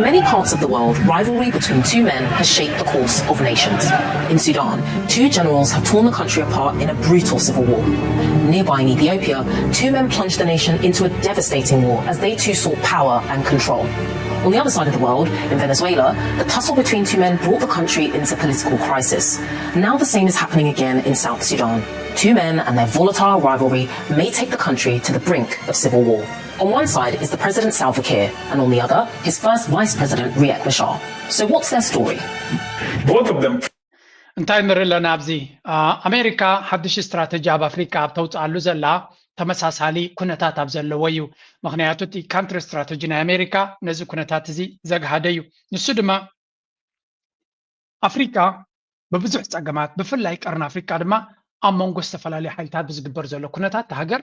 many parts of the world, rivalry between two men has shaped the course of nations. In Sudan, two generals have torn the country apart in a brutal civil war. Nearby in Ethiopia, two men plunged the nation into a devastating war as they too sought power and control. On the other side of the world, in Venezuela, the tussle between two men brought the country into political crisis. Now the same is happening again in South Sudan. Two men and their volatile rivalry may take the country to the brink of civil war. On one side is the President Salva Kiir, and on the other, his first Vice President Riek Machar. So what's their story? Both of them እንታይ ንርኢ ኣለና ኣብዚ? ኣሜሪካ ሓድሽ ስትራተጂ ኣብ ኣፍሪካ ኣብ ተውፅኣሉ ዘላ ተመሳሳሊ ኩነታት ኣብ ዘለዎ እዩ። ምክንያቱ እቲ ካንትሪ ስትራተጂ ናይ ኣሜሪካ ነዚ ኩነታት እዚ ዘግሃደ እዩ። ንሱ ድማ ኣፍሪካ ብብዙሕ ፀገማት ብፍላይ ቀርኒ ኣፍሪካ ድማ ኣብ መንጎ ዝተፈላለዩ ሓይልታት ብዝግበር ዘሎ ኩነታት ሃገር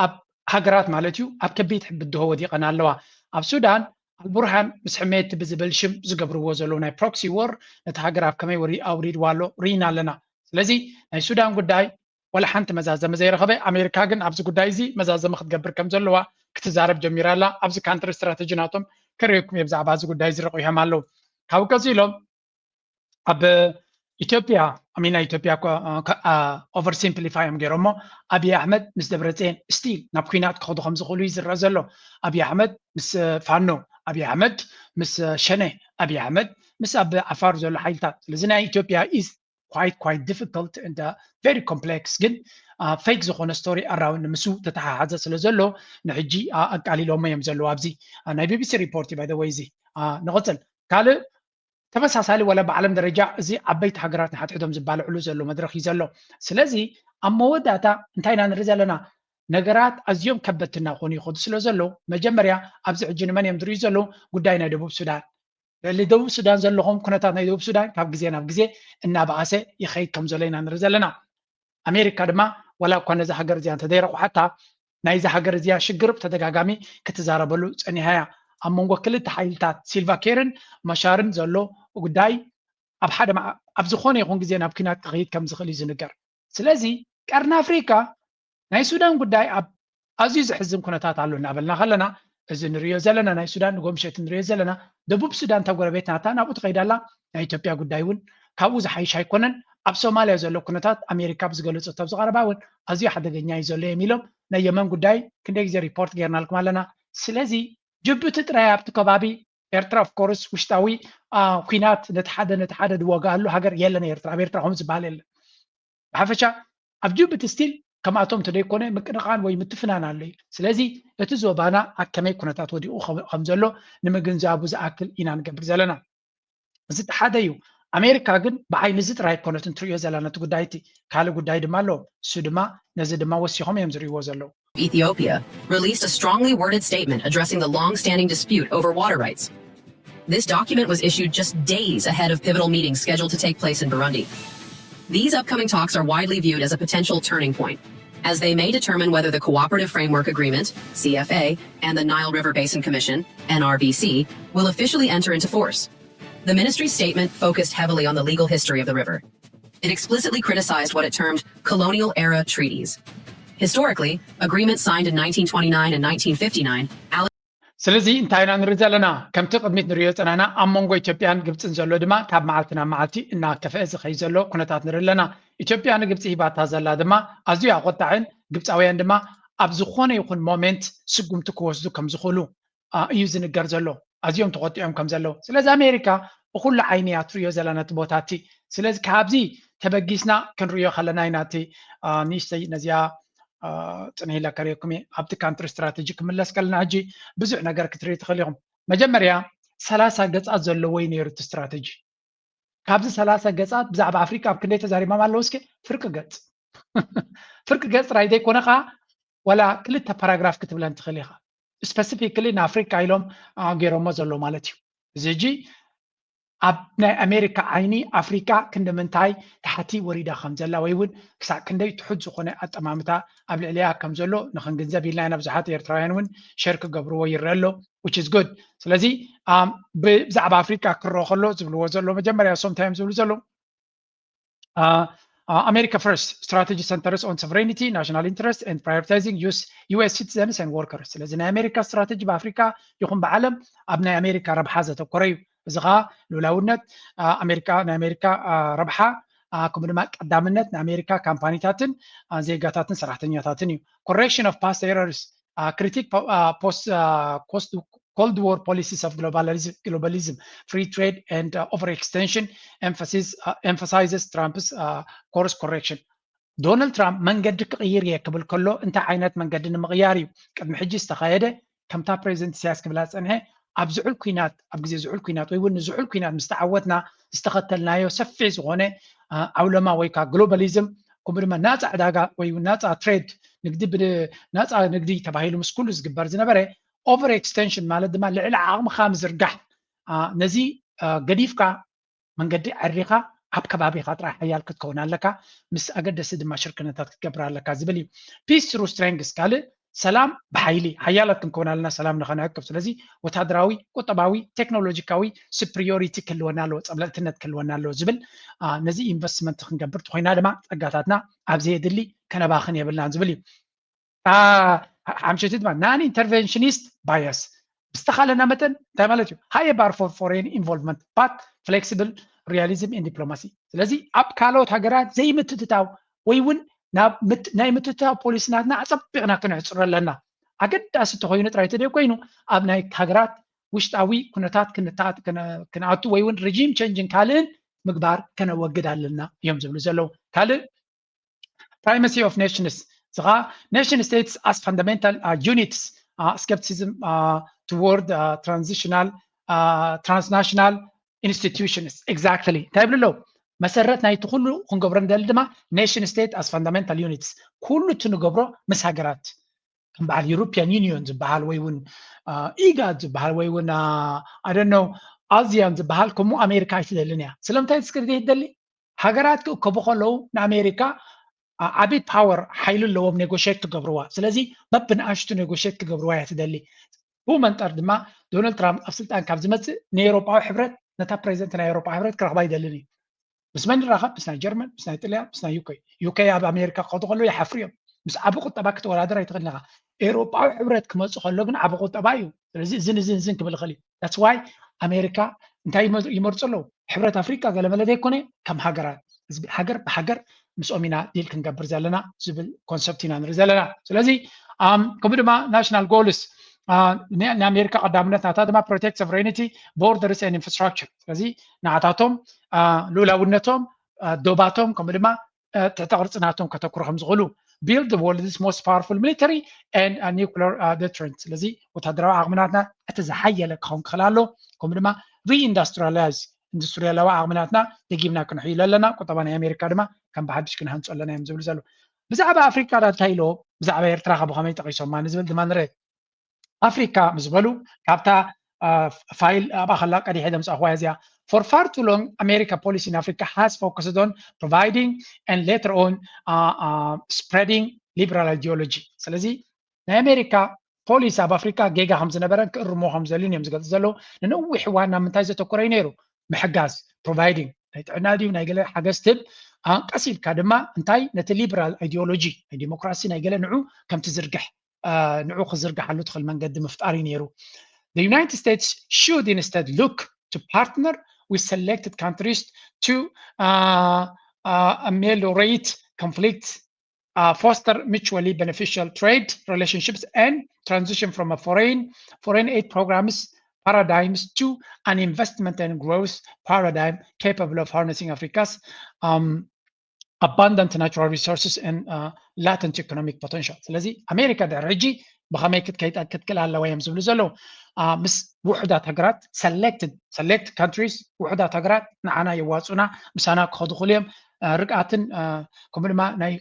ኣብ ሃገራት ማለት እዩ ኣብ ከቢድ ብድሆ ወዲቐን ኣለዋ። ኣብ ሱዳን ኣልቡርሃን ምስ ሕሜቲ ብዝብል ሽም ዝገብርዎ ዘለዉ ናይ ፕሮክሲ ወር ነቲ ሃገር ኣብ ከመይ ኣውሪድዋ ኣሎ ርኢና ኣለና። ስለዚ ናይ ሱዳን ጉዳይ ዋላ ሓንቲ መዛዘሚ ዘይረኸበ ኣሜሪካ ግን ኣብዚ ጉዳይ እዚ መዛዘሚ ክትገብር ከም ዘለዋ ክትዛረብ ጀሚራ ኣላ። ኣብዚ ካንትሪ ስትራተጂ ናቶም ከርእየኩም እየ ብዛዕባ እዚ ጉዳይ እዚ ረቂሖም ኣለዉ። ካብኡ ቀፂሎም ኣብ ኢትዮጵያ ኣሚና ኢትዮጵያ ኦቨር ሲምፕሊፋይ እዮም ገይሮሞ። ኣብይ ኣሕመድ ምስ ደብረፅየን ስቲል ናብ ኩናት ክኸዱ ከም ዝኽእሉ እዩ ዝረአ ዘሎ። ኣብይ ኣሕመድ ምስ ፋኖ፣ ኣብይ ኣሕመድ ምስ ሸኔ፣ ኣብይ ኣሕመድ ምስ ኣብ ዓፋር ዘሎ ሓይልታት። ስለዚ ናይ ኢትዮጵያ ኢዝ quite quite difficult and very complex ግን ፌክ ዝኾነ ስቶሪ ኣራውንድ ምስኡ ተተሓሓዘ ስለ ዘሎ ንሕጂ ኣቃሊሎሞ እዮም ዘለዉ ኣብዚ ናይ ቢቢሲ ሪፖርት እዩ ባይ ወይ እዚ ንቕፅል ካልእ ተመሳሳሊ ወላ ብዓለም ደረጃ እዚ ዓበይቲ ሃገራት ንሓድሕዶም ዝባልዕሉ ዘሎ መድረኽ እዩ ዘሎ። ስለዚ ኣብ መወዳእታ እንታይ ኢና ንርኢ ዘለና? ነገራት ኣዝዮም ከበድቲ እናኾኑ ይኸዱ ስለ ዘለዉ መጀመርያ ኣብዚ ሕጂ ንመን እዮም ዝርእዩ ዘለዉ? ጉዳይ ናይ ደቡብ ሱዳን። ልዕሊ ደቡብ ሱዳን ዘለኹም ኩነታት ናይ ደቡብ ሱዳን ካብ ግዜ ናብ ግዜ እናበኣሰ ይኸይድ ከም ዘሎ ኢና ንርኢ ዘለና። ኣሜሪካ ድማ ዋላ እኳ ነዛ ሃገር እዚኣ እንተዘይረቑሓታ ናይዛ ሃገር እዚኣ ሽግር ብተደጋጋሚ ክትዛረበሉ ፀኒሓ እያ። ኣብ መንጎ ክልተ ሓይልታት ሲልቫ ኬርን ማሻርን ዘሎ ጉዳይ ኣብ ሓደ ኣብ ዝኾነ ይኹን ግዜ ናብ ኲናት ክኸይድ ከም ዝኽእል እዩ ዝንገር። ስለዚ ቀርኒ ኣፍሪካ ናይ ሱዳን ጉዳይ ኣብ ኣዝዩ ዘሕዝን ኩነታት ኣሎ እናበልና ከለና እዚ ንሪኦ ዘለና ናይ ሱዳን ንጎምሸት ንሪኦ ዘለና ደቡብ ሱዳን ተጎረቤት ናታ ናብኡ ትኸይድ ኣላ። ናይ ኢትዮጵያ ጉዳይ እውን ካብኡ ዝሓይሽ ኣይኮነን። ኣብ ሶማልያ ዘሎ ኩነታት ኣሜሪካ ብዝገለፀቶ ኣብ ዝቐረባ እውን ኣዝዩ ሓደገኛ እዩ ዘሎ እዮም ኢሎም ናይ የመን ጉዳይ ክንደይ ግዜ ሪፖርት ገይርናልኩም ኣለና። ስለዚ ጅቡቲ ጥራይ ኣብቲ ከባቢ ኤርትራ ኦፍኮርስ ውሽጣዊ ኩናት ነቲ ሓደ ነቲ ሓደ ዝወጋኣሉ ሃገር የለን። ኤርትራ ኣብ ኤርትራ ከምኡ ዝበሃል የለን። ብሓፈሻ ኣብ ጅቡቲ ስቲል ከምኣቶም እንተደይኮነ ምቅንቓን ወይ ምትፍናን ኣሎ እዩ። ስለዚ እቲ ዞባና ኣብ ከመይ ኩነታት ወዲቑ ከም ዘሎ ንምግንዛቡ ዝኣክል ኢና ንገብር ዘለና። እዚ እቲ ሓደ እዩ። ኣሜሪካ ግን ብዓይኒ እዚ ጥራይ ኣይኮነትን ትርእዮ ዘላ ነቲ ጉዳይ እቲ ካልእ ጉዳይ ድማ ኣለዎም። እሱ ድማ ነዚ ድማ ወሲኾም እዮም ዝርእይዎ ዘለዉ። Ethiopia released a strongly worded statement addressing the long-standing dispute over water rights. This document was issued just days ahead of pivotal meetings scheduled to take place in Burundi. These upcoming talks are widely viewed as a potential turning point, as they may determine whether the Cooperative Framework Agreement, C F A, and the Nile River Basin Commission, N R B C, will officially enter into force. The ministry's statement focused heavily on the legal history of the river. It explicitly criticized what it termed colonial era treaties. Historically, agreements signed in nineteen twenty-nine and nineteen fifty-nine. ስለዚ እንታይ ኢና ንርኢ ዘለና? ከምቲ ቅድሚት ንሪኦ ዝጸናሕና ኣብ መንጎ ኢትዮጵያን ግብጽን ዘሎ ድማ ካብ መዓልቲ ናብ መዓልቲ እናከፍአ ዝኸይድ ዘሎ ኩነታት ንርኢ ኣለና። ኢትዮጵያ ንግብጺ ሂባታ ዘላ ድማ ኣዝዩ ኣቆጣዕን ግብጻውያን ድማ ኣብ ዝኾነ ይኹን ሞሜንት ስጉምቲ ክወስዱ ከም ዝኽእሉ እዩ ዝንገር ዘሎ። ኣዝዮም ተቆጢዖም ከም ዘለዉ። ስለዚ ኣሜሪካ ብኩሉ ዓይኒ እያ ትሪኦ ዘላ ነቲ ቦታ እቲ። ስለዚ ካብዚ ተበጊስና ክንሪኦ ከለና ኢና እቲ ንእሽተይ ነዚኣ ፅንሕ ኢለ ከርእየኩም እየ። ኣብቲ ካንትሪ ስትራተጂ ክምለስ ከለና ሕጂ ብዙሕ ነገር ክትርኢ ትኽእል ኢኹም። መጀመርያ ሰላሳ ገፃት ዘለዎ እዩ ነይሩ እቲ ስትራተጂ። ካብዚ ሰላሳ ገፃት ብዛዕባ ኣፍሪካ ኣብ ክንደይ ተዛሪቦም ኣለዉ? እስኪ ፍርቂ ገፅ ፍርቂ ገፅ ጥራይ ዘይኮነ ከዓ ዋላ ክልተ ፓራግራፍ ክትብለን ትኽእል ኢኻ። ስፐሲፊክሊ ንኣፍሪካ ኢሎም ገይሮሞ ዘለዉ ማለት እዩ። እዚ ሕጂ ኣብ ናይ ኣሜሪካ ዓይኒ ኣፍሪካ ክንዲ ምንታይ ታሕቲ ወሪዳ ከም ዘላ ወይ እውን ክሳብ ክንደይ ትሑት ዝኾነ ኣጠማምታ ኣብ ልዕሊኣ ከም ዘሎ ንክንግንዘብ ኢልና ኢና። ብዙሓት ኤርትራውያን እውን ሸር ክገብርዎ ይረአ ኣሎ which is good። ስለዚ ብዛዕባ ኣፍሪካ ክረኦ ከሎ ዝብልዎ ዘሎ መጀመርያ እሶም እንታይ እዮም ዝብሉ ዘለዉ? America First strategy centers on sovereignty, national interest, and prioritizing use U S citizens and workers። ስለዚ ናይ ኣሜሪካ ስትራተጂ ብኣፍሪካ ይኹን ብዓለም ኣብ ናይ ኣሜሪካ ረብሓ ዘተኮረ እዩ። እዚ ከዓ ልኡላውነት ኣሜሪካ፣ ናይ ኣሜሪካ ረብሓ፣ ከምኡ ድማ ቀዳምነት ናይ ኣሜሪካ ካምፓኒታትን ዜጋታትን ሰራሕተኛታትን እዩ። Correction of past errors, critique post Cold War policies of globalism, globalism, free trade, and overextension, emphasizes Trump's course correction። ዶናልድ ትራምፕ መንገዲ ክቕይር እየ ክብል ከሎ እንታይ ዓይነት መንገዲ ንምቕያር እዩ? ቅድሚ ሕጂ ዝተኻየደ፣ ከምታ ፕሬዚደንት ኢሳያስ ክብላ ዝጸንሐ፣ ኣብ ዝሑል ኲናት፣ ኣብ ግዜ ዝሑል ኲናት ወይ እውን ንዝሑል ኲናት ምስ ተዓወትና ዝተኸተልናዮ ሰፊሕ ዝኾነ ዓውለማ ወይ ከዓ ግሎባሊዝም፣ ከምኡ ድማ ናፃ ዕዳጋ ወይ እውን ናፃ ትሬድ፣ ንግዲ ብናፃ ንግዲ ተባሂሉ ምስ ኩሉ ዝግበር ዝነበረ ኦቨር ኤክስቴንሽን ማለት ድማ ልዕሊ ዓቕምኻ ምዝርጋሕ፣ ነዚ ገዲፍካ መንገዲ ዓሪኻ ኣብ ከባቢኻ ጥራይ ሓያል ክትከውን ኣለካ፣ ምስ ኣገደስቲ ድማ ሽርክነታት ክትገብር ኣለካ ዝብል እዩ። Peace through strength፣ ካልእ ሰላም ብሓይሊ፣ ሓያላት ክንከውን ኣለና ሰላም ንኸነዕቅብ። ስለዚ ወታደራዊ፣ ቁጠባዊ፣ ቴክኖሎጂካዊ ሱፕሪዮሪቲ ክህልወና ኣለዎ፣ ጸብለልትነት ክህልወና ኣለዎ ዝብል፣ ነዚ ኢንቨስትመንት ክንገብር ተኾይና ድማ ጸጋታትና ኣብ ዘየድሊ ከነባኽን የብልናን ዝብል እዩ። ሓምሸይቲ ድማ non interventionist bias፣ ብዝተኻለና መጠን እንታይ ማለት እዩ? High bar for foreign involvement but flexible realism in diplomacy። ስለዚ ኣብ ካልኦት ሃገራት ዘይምትትታው ወይ እውን ናይ ምትትታው ፖሊሲ ናትና ኣጸቢቕና ክነሕጽሮ ኣለና። ኣገዳሲ እንተኾይኑ ጥራይ ተደይ ኮይኑ ኣብ ናይ ሃገራት ውሽጣዊ ኩነታት ክንኣቱ ወይ እውን regime changing ካልእን ምግባር ከነወግድ ኣለና እዮም ዝብሉ ዘለዉ። ካልእ primacy of nations፣ እዚ ከዓ nation states as fundamental units, skepticism toward transitional, transnational institutions። Exactly እንታይ ይብሉ ኣለዉ? መሰረት ናይቲ ኩሉ ክንገብሮ እንደሊ ድማ nation state as fundamental units፣ ኩሉ እቲ ንገብሮ ምስ ሃገራት ከም በዓል European Union ዝበሃል ወይ እውን ኢጋድ ዝበሃል ወይ እውን ኣደነው ኣዚያን ዝበሃል ከምኡ ኣሜሪካ ኣይትደልን እያ። ስለምንታይ ትስክሪ ዘይትደሊ? ሃገራት ክእከቡ ከለዉ ንኣሜሪካ ዓቢ ፓወር ሓይሊ ኣለዎም ኔጎሽት ክገብርዋ። ስለዚ በብንኣሽቱ ኔጎሽት ክገብርዋ እያ ትደሊ። ብኡ መንጠር ድማ ዶናልድ ትራምፕ ኣብ ስልጣን ካብ ዝመፅእ ንኤውሮጳዊ ሕብረት፣ ነታ ፕሬዚደንት ናይ ኤውሮጳ ሕብረት ክረኽባ ይደልን እዩ። ምስ መን ይራኸብ? ምስ ናይ ጀርመን፣ ምስ ናይ ጥልያን፣ ምስ ናይ ዩኬ። ዩኬ ኣብ ኣሜሪካ ክኸዱ ከለዉ ይሓፍሩ እዮም። ምስ ዓቢ ቁጠባ ክትወዳደር ኣይትኽእልን ኢኻ። ኤውሮጳዊ ሕብረት ክመፁ ከሎ ግን ዓቢ ቁጠባ እዩ። ስለዚ እዝን እዝን እዝን ክብል ይኽእል እዩ። That's why ኣሜሪካ እንታይ ይመርፁ ኣለዉ? ሕብረት ኣፍሪካ ገለመለ ዘይኮነ ከም ሃገራት፣ ህዝቢ ሃገር ብሃገር ምስኦም ኢና ዲል ክንገብር ዘለና ዝብል ኮንሰፕት ኢና ንርኢ ዘለና። ስለዚ ከምኡ ድማ ናሽናል ጎልስ ንኣሜሪካ ቀዳምነት ናታ ድማ protect sovereignty, borders and infrastructure። ስለዚ ንዓታቶም ልኡላውነቶም፣ ዶባቶም ከምኡ ድማ ትሕተ ቅርፂ ናቶም ከተኩሩ ከም ዝኽእሉ፣ build the world's most powerful military and nuclear deterrent። ስለዚ ወታደራዊ ዓቕሚ ናትና እቲ ዝሓየለ ክኸውን ክኽእል ኣሎ። ከምኡ ድማ reindustrialize፣ ኢንዱስትሪያላዊ ዓቕሚ ናትና ደጊምና ክንሕይሎ ኣለና። ቁጠባ ናይ ኣሜሪካ ድማ ከም ብሓድሽ ክንሃንፆ ኣለና እዮም ዝብሉ ዘለዉ። ብዛዕባ ኣፍሪካ እንታይ ኢሎ፣ ብዛዕባ ኤርትራ ከ ብኸመይ ጠቒሶማ ንዝብል ድማ ንርኢ። ኣፍሪካ ምስ በሉ ካብታ ፋይል ኣብኣ ከላ ቀዲሐ ዘምፃእኹዋ እዚኣ። For far too long, America policy in Africa has focused on providing and later on spreading liberal ideology። ስለዚ ናይ ኣሜሪካ ፖሊሲ ኣብ ኣፍሪካ ጌጋ ከም ዝነበረን ክእርሞ ከም ዘልዩን እዮም ዝገልፁ ዘለዉ። ንነዊሕ እዋን ናብ ምንታይ ዘተኮረ እዩ ነይሩ? ምሕጋዝ፣ ፕሮቫይዲንግ፣ ናይ ጥዕና ድዩ ናይ ገለ ሓገዝ ትብ፣ ቀስ ኢልካ ድማ እንታይ ነቲ ሊበራል ኣይዲዮሎጂ ናይ ዲሞክራሲ ናይ ገለ ንዑ ከም ትዝርግሕ፣ ንዑ ክዝርግሓሉ ትኽእል መንገዲ ምፍጣር እዩ ነይሩ። The United States should instead look to partner with selected countries to ameliorate conflict, foster mutually beneficial trade relationships and transition from a foreign foreign aid programs paradigms to an investment and growth paradigm capable of harnessing Africa's abundant natural resources and latent economic potential። ስለዚ ኣሜሪካ ድሕሪ ሕጂ ብኸመይ ክትከይድ ክትክእል ኣለዋ እዮም ዝብሉ ዘለዉ። ምስ ውሑዳት ሃገራት፣ ሰሌክትድ ሰሌክት ካንትሪስ፣ ውሑዳት ሃገራት ንዓና የዋፁና፣ ምሳና ክኸዱ ክእሉ እዮም። ርግኣትን ከምኡ ድማ ናይ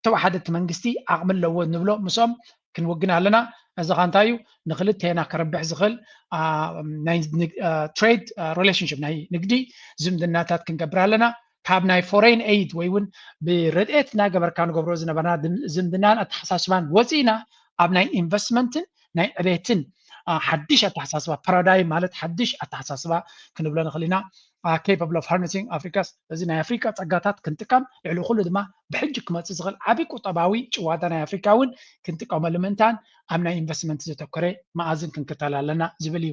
ተወሓደቲ መንግስቲ ዓቕሚ ኣለዎ ንብሎ ምስኦም ክንወግን ኣለና። እዚ ኸ እንታይ እዩ? ንክልቴና ከረብሕ ዝኽእል ናይ ትሬድ ሪሌሽንሽፕ፣ ናይ ንግዲ ዝምድናታት ክንገብር ኣለና። ካብ ናይ ፎሬን ኤይድ ወይ እውን ብረድኤት እናገበርካ ንገብሮ ዝነበርና ዝምድናን ኣተሓሳስባን ወፂእና ኣብ ናይ ኢንቨስትመንትን ናይ ዕቤትን ሓድሽ ኣተሓሳስባ፣ ፓራዳይም ማለት ሓድሽ ኣተሓሳስባ ክንብሎ ንኽእል ኢና። Capable of harnessing Africa's፣ እዚ ናይ ኣፍሪካ ፀጋታት ክንጥቀም፣ ልዕሊ ኩሉ ድማ ብሕጂ ክመፅእ ዝኽእል ዓብዪ ቁጠባዊ ጭዋዳ ናይ ኣፍሪካ እውን ክንጥቀመሉ ምእንታን ኣብ ናይ ኢንቨስትመንት ዘተኮረ መኣዝን ክንክተል ኣለና ዝብል እዩ።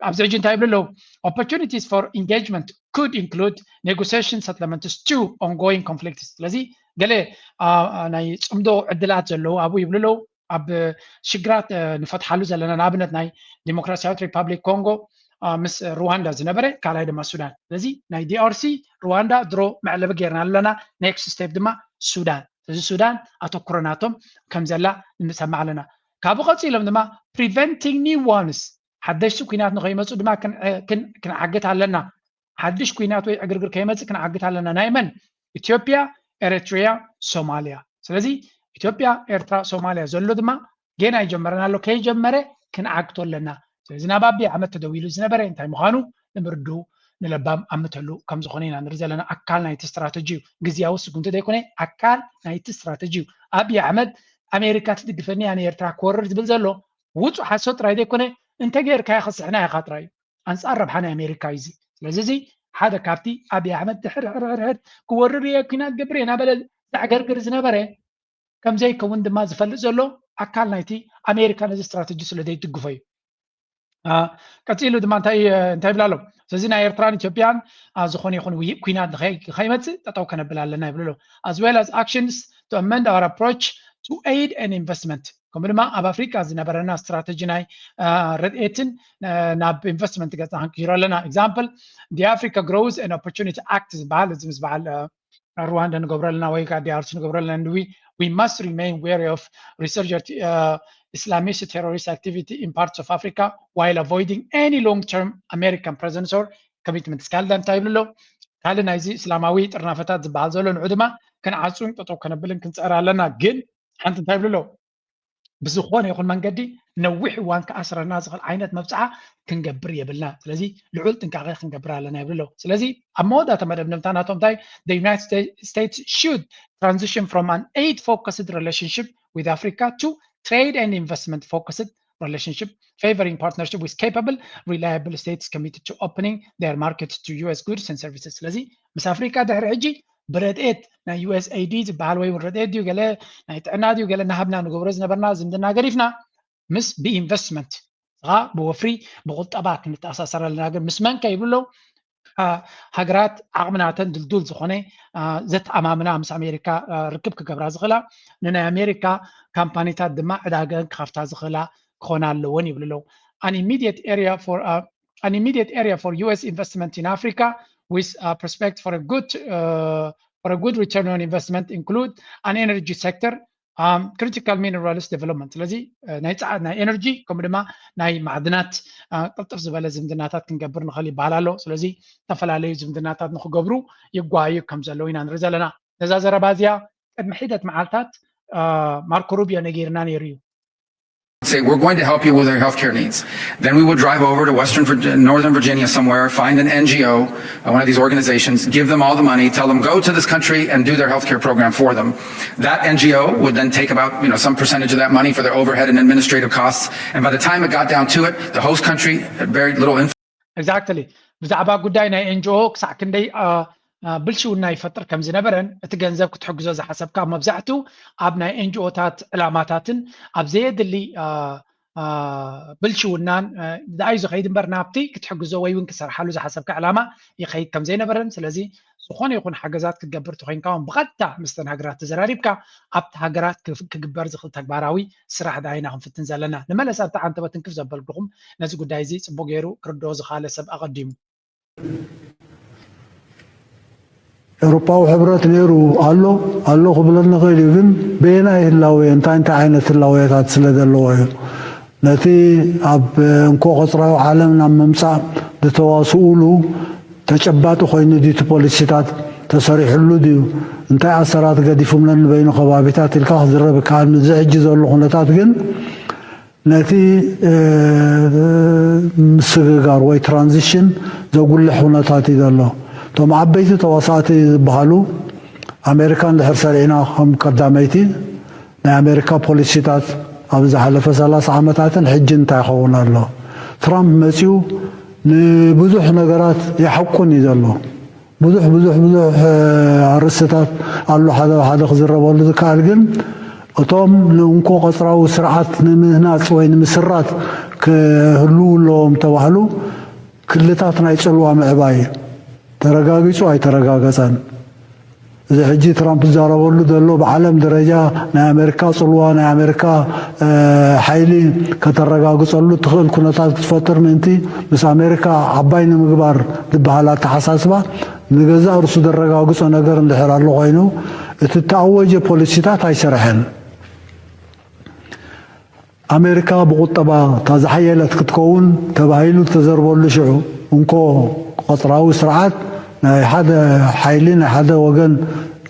ኣብዚ ሕጂ እንታይ ይብሉ ኣለዉ? Opportunities for engagement could include negotiation settlements to ongoing conflicts። ስለዚ ገለ ናይ ፅምዶ ዕድላት ዘለዉ ኣብኡ ይብሉ ኣለዉ። ኣብ ሽግራት ንፈትሓሉ ዘለና፣ ንኣብነት ናይ ዲሞክራሲያዊት ሪፓብሊክ ኮንጎ ምስ ሩዋንዳ ዝነበረ፣ ካልኣይ ድማ ሱዳን። ስለዚ ናይ ዲኣርሲ፣ ሩዋንዳ ድሮ መዕለቢ ጌርና ኣለና። ኔክስት ስቴፕ ድማ ሱዳን። ስለዚ ሱዳን ኣተኩሮ ናቶም ከም ዘላ ንሰማዕ ኣለና። ካብኡ ቀፂሎም ድማ preventing new ones፣ ሓደሽቲ ኩናት ንኸይመፁ ድማ ክንዓግት ኣለና። ሓድሽ ኩናት ወይ ዕግርግር ከይመፅእ ክንዓግት ኣለና። ናይ መን? ኢትዮጵያ፣ ኤርትሪያ፣ ሶማልያ። ስለዚ ኢትዮጵያ፣ ኤርትራ፣ ሶማልያ ዘሎ ድማ ጌና ይጀመረን ኣሎ። ከይጀመረ ክንዓግቶ ኣለና። ስለዚ ናብ ኣብይ ኣሕመድ ተደዊሉ ዝነበረ እንታይ ምዃኑ ንምርዱ ንለባም ኣምተሉ ከም ዝኾነ ኢና ንርኢ ዘለና። ኣካል ናይቲ ስትራተጂ እዩ። ግዝያዊ ስጉምቲ ዘይኮነ ኣካል ናይቲ ስትራተጂ እዩ። ኣብይ ኣሕመድ ኣሜሪካ ትድግፈኒ ኣነ ኤርትራ ክወርር ዝብል ዘሎ ውፁእ ሓሶት ጥራይ ዘይኮነ እንተገይርካዮ ክስሕና ኢኻ ጥራይ እዩ። ኣንፃር ረብሓ ናይ ኣሜሪካ እዩ እዚ። ስለዚ እዚ ሓደ ካብቲ ኣብይ ኣሕመድ ድሕር ሕርሕርሕር ክወርር እየ ኩናት ገብር እየ እናበለ ዘዕገርግር ዝነበረ ከም ዘይከውን ድማ ዝፈልጥ ዘሎ ኣካል ናይቲ ኣሜሪካ ነዚ ስትራተጂ ስለ ዘይትድግፎ እዩ። ቀፂሉ ድማ እንታይ እንታይ ይብል ኣሎ? ስለዚ ናይ ኤርትራን ኢትዮጵያን ዝኾነ ይኹን ኩናት ንኸይመፅእ ጠጠው ከነብል ኣለና ይብል ኣሎ። As well as actions to amend our approach to aid and investment፣ ከምኡ ድማ ኣብ ኣፍሪካ ዝነበረና ስትራተጂ ናይ ረድኤትን ናብ ኢንቨስትመንት ገፅና ክንቅይሮ ኣለና። Example, the Africa Growth and Opportunity Act ዝበሃል፣ እዚ ምስ በዓል ሩዋንዳ ንገብሮ ኣለና ወይ ከዓ ዲኣርሲ ንገብሮ ኣለና። We must remain wary of resurgent Islamist terrorist activity in parts of Africa while avoiding any long-term American presence or commitment። ካልእ እንታይ ይብሉ ኣሎ? ካልእ ናይዚ እስላማዊ ጥርናፈታት ዝበሃል ዘሎ ንዑ ድማ ክንዓጹን ጠጠው ከነብልን ክንፅዕር ኣለና። ግን ሓንቲ እንታይ ይብሉ ኣሎ? ብዝኾነ ይኹን መንገዲ ነዊሕ እዋን ክኣስረና ዝኽእል ዓይነት መብፅዓ ክንገብር የብልና። ስለዚ ልዑል ጥንቃቄ ክንገብር ኣለና ይብሉ ኣለዉ። ስለዚ ኣብ መወዳእታ መደምደምታ ናቶም እንታይ? The United States should transition from an aid focused relationship with Africa to trade and investment focused relationship favoring partnership with capable, reliable states committed to opening their markets to U S goods and services። ስለዚ ምስ ኣፍሪካ ድሕሪ ሕጂ ብረድኤት ናይ U S A I D ዝበሃል ወይ እውን ረድኤት ድዩ ገለ ናይ ጥዕና ድዩ ገለ እናሃብና ንገብሮ ዝነበርና ዝምድና ገዲፍና ምስ ብኢንቨስትመንት ብወፍሪ ብቁጠባ ክንተኣሳሰር ኣለና። ግን ምስ መንከ ይብሉ ኣለዉ? ሃገራት ዓቕምናተን ድልዱል ዝኾነ ዘተኣማምና ምስ ኣሜሪካ ርክብ ክገብራ ዝኽእላ፣ ንናይ ኣሜሪካ ካምፓኒታት ድማ ዕዳገን ክኸፍታ ዝኽእላ ክኾና ኣለወን ይብሉ ኣለዉ። An immediate area for an immediate area for U S investment in Africa with a prospect for a good uh, for a good return on investment include an energy sector, um, critical minerals development። ስለዚ ናይ ፃዕድ ናይ ኤነርጂ ከምኡ ድማ ናይ ማዕድናት ቅልጥፍ ዝበለ ዝምድናታት ክንገብር ንኽእል ይበሃል ኣሎ። ስለዚ ዝተፈላለዩ ዝምድናታት ንክገብሩ ይጓዩ ከም ዘለዉ ኢና ንርኢ ዘለና። ነዛ ዘረባ እዚኣ ቅድሚ ሒደት መዓልታት ማርኮ ሩቢዮ ነጊርና ነይሩ እዩ። Say, we're going to help you with your healthcare needs. Then we would drive over to Western Virginia, Northern Virginia somewhere, find an N G O, uh, one of these organizations, give them all the money, tell them go to this country and do their healthcare program for them. That N G O would then take about, you know, some percentage of that money for their overhead and administrative costs. And by the time it got down to it, the host country had very little influence. Exactly. ብዛዕባ ጉዳይ ናይ ኤንጂኦ ክሳዕ ክንደይ ብልሽውና ይፈጥር ከም ዝነበረን እቲ ገንዘብ ክትሕግዞ ዝሓሰብካ መብዛሕትኡ ኣብ ናይ ኤንጂኦታት ዕላማታትን ኣብ ዘየድሊ ብልሽውናን ዝኣዩ ዝኸይድ እምበር ናብቲ ክትሕግዞ ወይ እውን ክሰርሓሉ ዝሓሰብካ ዕላማ ይኸይድ ከም ዘይነበረን ስለዚ ዝኾነ ይኹን ሓገዛት ክትገብር ተኮይንካ እውን ብቐጥታ ምስተን ሃገራት ተዘራሪብካ ኣብቲ ሃገራት ክግበር ዝኽእል ተግባራዊ ስራሕ ደኣ ኢና ክንፍትን ዘለና። ንመለስ ኣብቲ ዓንተበት እንክፍ ዘበልኩኹም ነዚ ጉዳይ እዚ ጽቡቕ ገይሩ ክርድኦ ዝኸኣለ ሰብ ኣቐዲሙ። ኤውሮጳዊ ሕብረት ነይሩ ኣሎ ኣሎ ክብለኒ ይኽእል እዩ፣ ግን በየናይ ህላወ እንታይ እንታይ ዓይነት ህላወታት ስለ ዘለዎ እዩ። ነቲ ኣብ እንኮ ቀጽራዊ ዓለም ናብ ምምጻእ ዝተዋስኡሉ ተጨባጢ ኮይኑ ድዩ እቲ ፖሊሲታት ተሰሪሕሉ ድዩ እንታይ ኣሰራት ገዲፉምለን ንበይኑ ከባቢታት ኢልካ ክዝረብ ይከኣል። እዚ ሕጂ ዘሎ ኩነታት ግን ነቲ ምስግጋር ወይ ትራንዚሽን ዘጉልሕ ኩነታት እዩ ዘሎ። እቶም ዓበይቲ ተዋሳእቲ ዝበሃሉ ኣሜሪካ እንድሕር ሰሪዕና ከም ቀዳመይቲ ናይ ኣሜሪካ ፖሊሲታት ኣብ ዝሓለፈ ሰላሳ ዓመታትን ሕጂ እንታይ ይኸውን ኣሎ? ትራምፕ መፂኡ ንብዙሕ ነገራት ይሓቁን እዩ ዘሎ። ብዙሕ ብዙሕ ብዙሕ ኣርስታት ኣሎ ሓደ ሓደ ክዝረበሉ ዝከኣል፣ ግን እቶም ንእንኮ ቀፅራዊ ስርዓት ንምህናፅ ወይ ንምስራት ክህልዉ ኣለዎም ተባህሉ ክልታት ናይ ፅልዋ ምዕባይ ተረጋጊፁ ኣይተረጋገፀን። እዚ ሕጂ ትራምፕ ዝዛረበሉ ዘሎ ብዓለም ደረጃ ናይ ኣሜሪካ ፅልዋ፣ ናይ ኣሜሪካ ሓይሊ ከተረጋግፀሉ ትኽእል ኩነታት ክትፈጥር ምእንቲ ምስ ኣሜሪካ ዓባይ ንምግባር ዝበሃል ኣተሓሳስባ ንገዛእ ርሱ ዘረጋግፆ ነገር እንድሕር ኣሎ ኮይኑ እቲ እተኣወጀ ፖሊሲታት ኣይሰርሐን። ኣሜሪካ ብቁጠባ እታ ዝሓየለት ክትከውን ተባሂሉ ዝተዘርበሉ ሽዑ እንኮ ቀፅራዊ ስርዓት ናይ ሓደ ሓይሊ ናይ ሓደ ወገን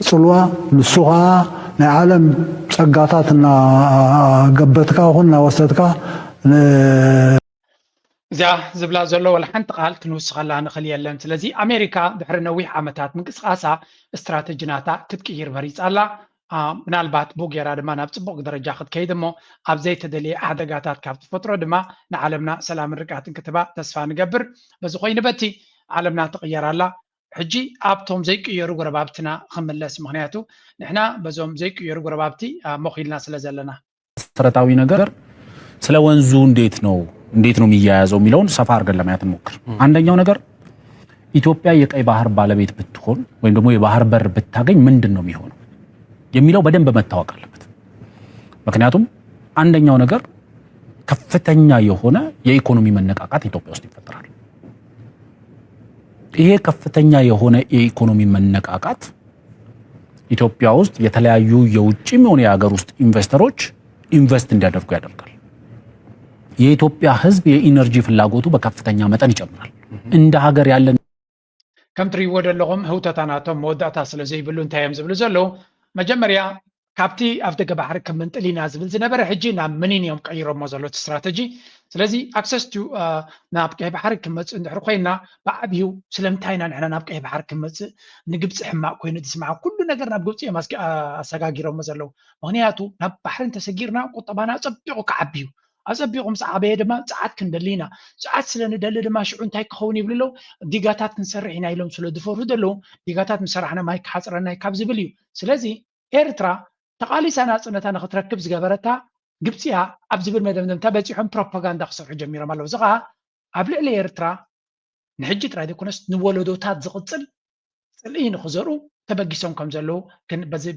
ፅልዋ ንሱ ከዓ ናይ ዓለም ፀጋታት እናገበትካ ይኹን እናወሰድካ እዚኣ ዝብላ ዘሎ ወላ ሓንቲ ቃል ክንውስኸላ ንኽእል የለን። ስለዚ ኣሜሪካ ድሕሪ ነዊሕ ዓመታት ምንቅስቃሳ ስትራተጂ ናታ ክትቅይር መሪፃ ኣላ። ምናልባት ብኡ ጌራ ድማ ናብ ፅቡቕ ደረጃ ክትከይድ እሞ ኣብ ዘይተደልየ ሓደጋታት ካብ ትፈጥሮ ድማ ንዓለምና ሰላምን ርግኣትን ክትባ ተስፋ ንገብር። በዚ ኮይኑ በቲ ዓለምና ትቕየር ኣላ። ሕጂ ኣብቶም ዘይቅየሩ ጎረባብትና ክምለስ፣ ምክንያቱ ንሕና በዞም ዘይቅየሩ ጎረባብቲ ሞኺልና ስለ ዘለና። መሰረታዊ ነገር ስለ ወንዙ እንዴት ነው እንዴት ነው የሚያያዘው የሚለውን ሰፋ አድርገን ለማየት እንሞክር። አንደኛው ነገር ኢትዮጵያ የቀይ ባህር ባለቤት ብትሆን ወይም ደግሞ የባህር በር ብታገኝ ምንድን ነው የሚሆነው የሚለው በደንብ መታወቅ አለበት። ምክንያቱም አንደኛው ነገር ከፍተኛ የሆነ የኢኮኖሚ መነቃቃት ኢትዮጵያ ውስጥ ይፈጠራል። ይሄ ከፍተኛ የሆነ የኢኮኖሚ መነቃቃት ኢትዮጵያ ውስጥ የተለያዩ የውጭም የሆነ የሀገር ውስጥ ኢንቨስተሮች ኢንቨስት እንዲያደርጉ ያደርጋል። የኢትዮጵያ ሕዝብ የኢነርጂ ፍላጎቱ በከፍተኛ መጠን ይጨምራል። እንደ ሀገር ያለን ከም ትሪእዎ ዘለኹም ህውተታ ናቶም መወዳእታ ስለ ዘይብሉ እንታይ እዮም ዝብሉ ዘለዉ? መጀመርያ ካብቲ ኣብ ደገ ባሕሪ ክምንጥል ኢና ዝብል ዝነበረ ሕጂ ናብ ምኒን እዮም ቀይሮሞ ዘሎ እቲ ስትራተጂ። ስለዚ ኣክሰስ ቱ ናብ ቀይ ባሕሪ ክመፅእ እንድሕር ኮይና ብዓብዩ ስለምንታይ ኢና ንሕና ናብ ቀይ ባሕሪ ክመፅእ ንግብፂ ሕማቅ ኮይኑ ዝስምዓ ኩሉ ነገር ናብ ግብፂ እዮም ኣሰጋጊሮሞ ዘለዉ። ምክንያቱ ናብ ባሕሪ እንተሰጊርና ቁጠባና ፀቢቁ ክዓቢ እዩ። ኣፀቢቁ ምስ ዓበየ ድማ ፀዓት ክንደሊ ኢና። ፀዓት ስለ ንደሊ ድማ ሽዑ እንታይ ክኸውን ይብሉ ኣለዉ? ዲጋታት ክንሰርሕ ኢና ኢሎም ስለ ዝፈርሁ ዘለዉ ዲጋታት ምስ ሰራሕና ማይ ክሓፅረና እዩ ካብ ዝብል እዩ። ስለዚ ኤርትራ ተቓሊሳ ናፅነታ ንክትረክብ ዝገበረታ ግብፂያ ኣብ ዝብል መደምደምታ በፂሖም ፕሮፓጋንዳ ክሰርሑ ጀሚሮም ኣለዉ። እዚ ከዓ ኣብ ልዕሊ ኤርትራ ንሕጂ ጥራይ ዘይኮነስ ንወለዶታት ዝቕፅል ፅልኢ ንክዘርኡ ተበጊሶም ከም ዘለዉ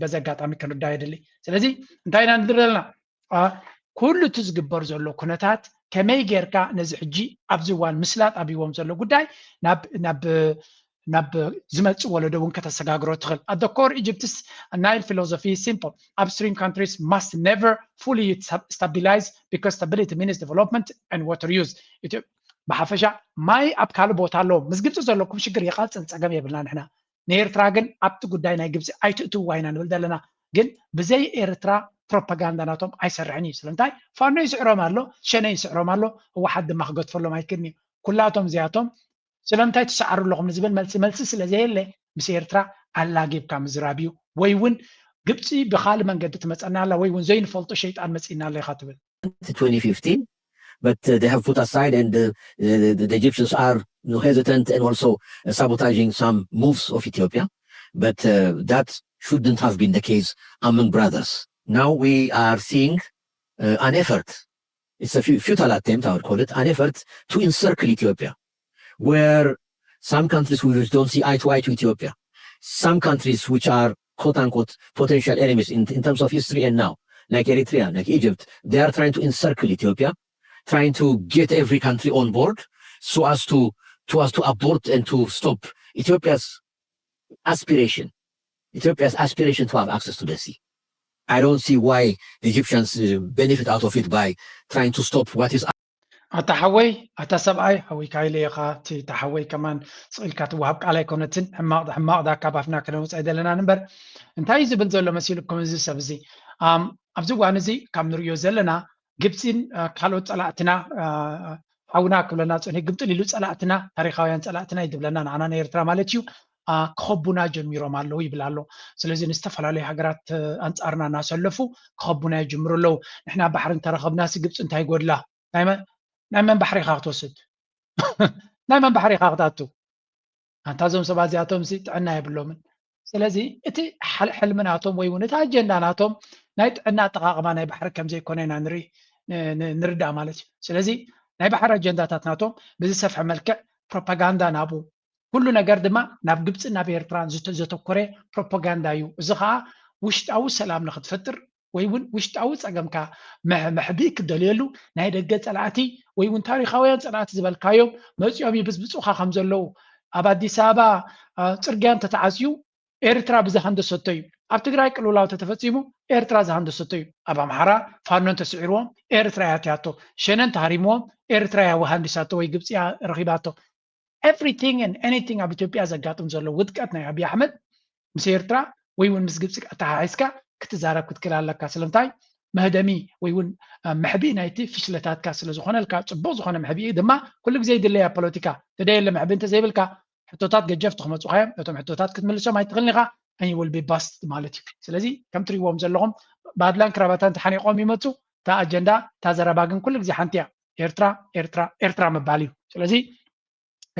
በዚ ኣጋጣሚ ክንርዳእ የድሊ። ስለዚ እንታይ ኢና ንብል ዘለና? ኩሉ እቲ ዝግበር ዘሎ ኩነታት ከመይ ጌርካ ነዚ ሕጂ ኣብዚ እዋን ምስላጥ ኣብይዎም ዘሎ ጉዳይ ናብ ናብ ናብ ዝመፅእ ወለዶ እውን ከተሰጋግሮ ትኽእል። At the core Egypt's Nile philosophy is simple. Upstream countries must never fully stabilize because stability means development and water use. ብሓፈሻ ማይ ኣብ ካልእ ቦታ ኣለዎ። ምስ ግብፂ ዘለኩም ሽግር ይቐፅል፣ ፀገም የብልና ንሕና። ንኤርትራ ግን ኣብቲ ጉዳይ ናይ ግብፂ ኣይትእትውዋ ኢና ንብል ዘለና። ግን ብዘይ ኤርትራ ፕሮፓጋንዳ ናቶም ኣይሰርሕን እዩ። ስለምንታይ ፋኖ ይስዕሮም ኣሎ፣ ሸነ ይስዕሮም ኣሎ፣ ህወሓት ድማ ክገድፈሎም ኣይክእልን እዩ። ኩላቶም እዚኣቶም ስለምንታይ ትሰዓሩ ኣለኹም ንዝብል መልሲ መልሲ ስለ ዘየለ ምስ ኤርትራ ኣላጊብካ ምዝራብ እዩ። ወይ እውን ግብፂ ብካልእ መንገዲ ትመፀና ኣላ ወይ እውን ዘይንፈልጦ ሸይጣን መፂእና ኣሎ ኢኻ ትብል። twenty fifteen, but uh, they have put aside and uh, the, the Egyptians are you know, hesitant and also uh, sabotaging some moves of Ethiopia. But uh, that shouldn't have been the case among brothers. Now we are seeing uh, an effort. It's a fu- futile attempt, I would call it, an effort to encircle Ethiopia, where some countries which don't see eye to eye to Ethiopia, some countries which are quote unquote potential enemies in, in terms of history and now, like Eritrea, like Egypt, they are trying to encircle Ethiopia, trying to get every country on board so as to to as to abort and to stop Ethiopia's aspiration, Ethiopia's aspiration to have access to the sea. I don't see why the Egyptians uh, benefit out of it by trying to stop what is ኣታ ሓወይ ኣታ ሰብኣይ ሓወይካ ኢለ ኢኻ እቲ እታ ሓወይ ከማን ስቕ ኢልካ ትወሃብ ቃል ኣይኮነትን። ሕማቕ ሕማቕ ዳ ካብ ኣፍና ክነውፅእ ኣይደለናን እምበር እንታይ እዩ ዝብል ዘሎ መሲልኩም እዚ ሰብ እዚ ኣብዚ እዋን እዚ ካብ ንሪኦ ዘለና ግብፂን ካልኦት ፀላእትና ሓውና ክብለና ፀኒሑ ግምጥል ኢሉ ፀላእትና ታሪካውያን ፀላእትና እዩ ዝብለና ንዓና ንኤርትራ ማለት እዩ። ክኸቡና ጀሚሮም ኣለዉ ይብል ኣሎ። ስለዚ ንዝተፈላለዩ ሃገራት ኣንጻርና እናሰለፉ ክኸቡና ይጅምሩ ኣለዉ። ንሕና ባሕሪ እንተረኸብናሲ ግብፂ እንታይ ይጎድላ? ናይ መን ባሕሪ ኢኻ ክትወስድ? ናይ መን ባሕሪ ኢኻ ክትኣቱ? ኣንታ እዞም ሰባት እዚኣቶም ሲ ጥዕና የብሎምን። ስለዚ እቲ ሕልሚ ናቶም ወይ እውን እቲ ኣጀንዳ ናቶም ናይ ጥዕና ኣጠቓቕማ ናይ ባሕሪ ከም ዘይኮነ ኢና ንርኢ ንርዳእ ማለት እዩ። ስለዚ ናይ ባሕሪ ኣጀንዳታት ናቶም ብዝሰፍሐ መልክዕ ፕሮፓጋንዳ ናብኡ ኩሉ ነገር ድማ ናብ ግብፅን ናብ ኤርትራን ዘተኮረ ፕሮፓጋንዳ እዩ። እዚ ከዓ ውሽጣዊ ሰላም ንክትፈጥር ወይ እውን ውሽጣዊ ፀገምካ መሕብኢ ክደልየሉ ናይ ደገ ፀላእቲ ወይ እውን ታሪካውያን ፀላእቲ ዝበልካዮም መፂኦም ይብፅብፁኻ ከም ዘለዉ ኣብ ኣዲስ ኣበባ ፅርግያ እንተተዓፅዩ ኤርትራ ብዝሃንደሰቶ እዩ። ኣብ ትግራይ ቅልውላው ተተፈፂሙ ኤርትራ ዝሃንደሰቶ እዩ። ኣብ ኣምሓራ ፋኖ እንተስዒርዎም ኤርትራ እያ ኣትያቶ። ሸነ እንተሃሪምዎም ኤርትራ እያ ሃንዲሳቶ ወይ ግብፂ እያ ረኺባቶ። Everything and anything ኣብ ኢትዮጵያ ዘጋጥም ዘሎ ውድቀት ናይ ኣብይ ኣሕመድ ምስ ኤርትራ ወይ እውን ምስ ግብፂ ኣተሓሒዝካ ክትዛረብ ክትክእል ኣለካ። ስለምንታይ? መህደሚ ወይ እውን መሕብኢ ናይቲ ፍሽለታትካ ስለ ዝኾነልካ ፅቡቕ ዝኾነ መሕብኢ ድማ ኩሉ ግዜ ይድለያ ፖለቲካ ተደየለ መሕብኢ እንተዘይብልካ ሕቶታት ገጀፍቲ ክመፁኻ እዮም። ነቶም ሕቶታት ክትምልሶም ኣይትኽእልን ኢኻ። And you will be bust ማለት እዩ። ስለዚ ከም ትሪእዎም ዘለኹም ባድላን ክራባታን ተሓኒቆም ይመፁ። እታ ኣጀንዳ እታ ዘረባ ግን ኩሉ ግዜ ሓንቲ እያ። ኤርትራ ኤርትራ ኤርትራ ምባል እዩ። ስለዚ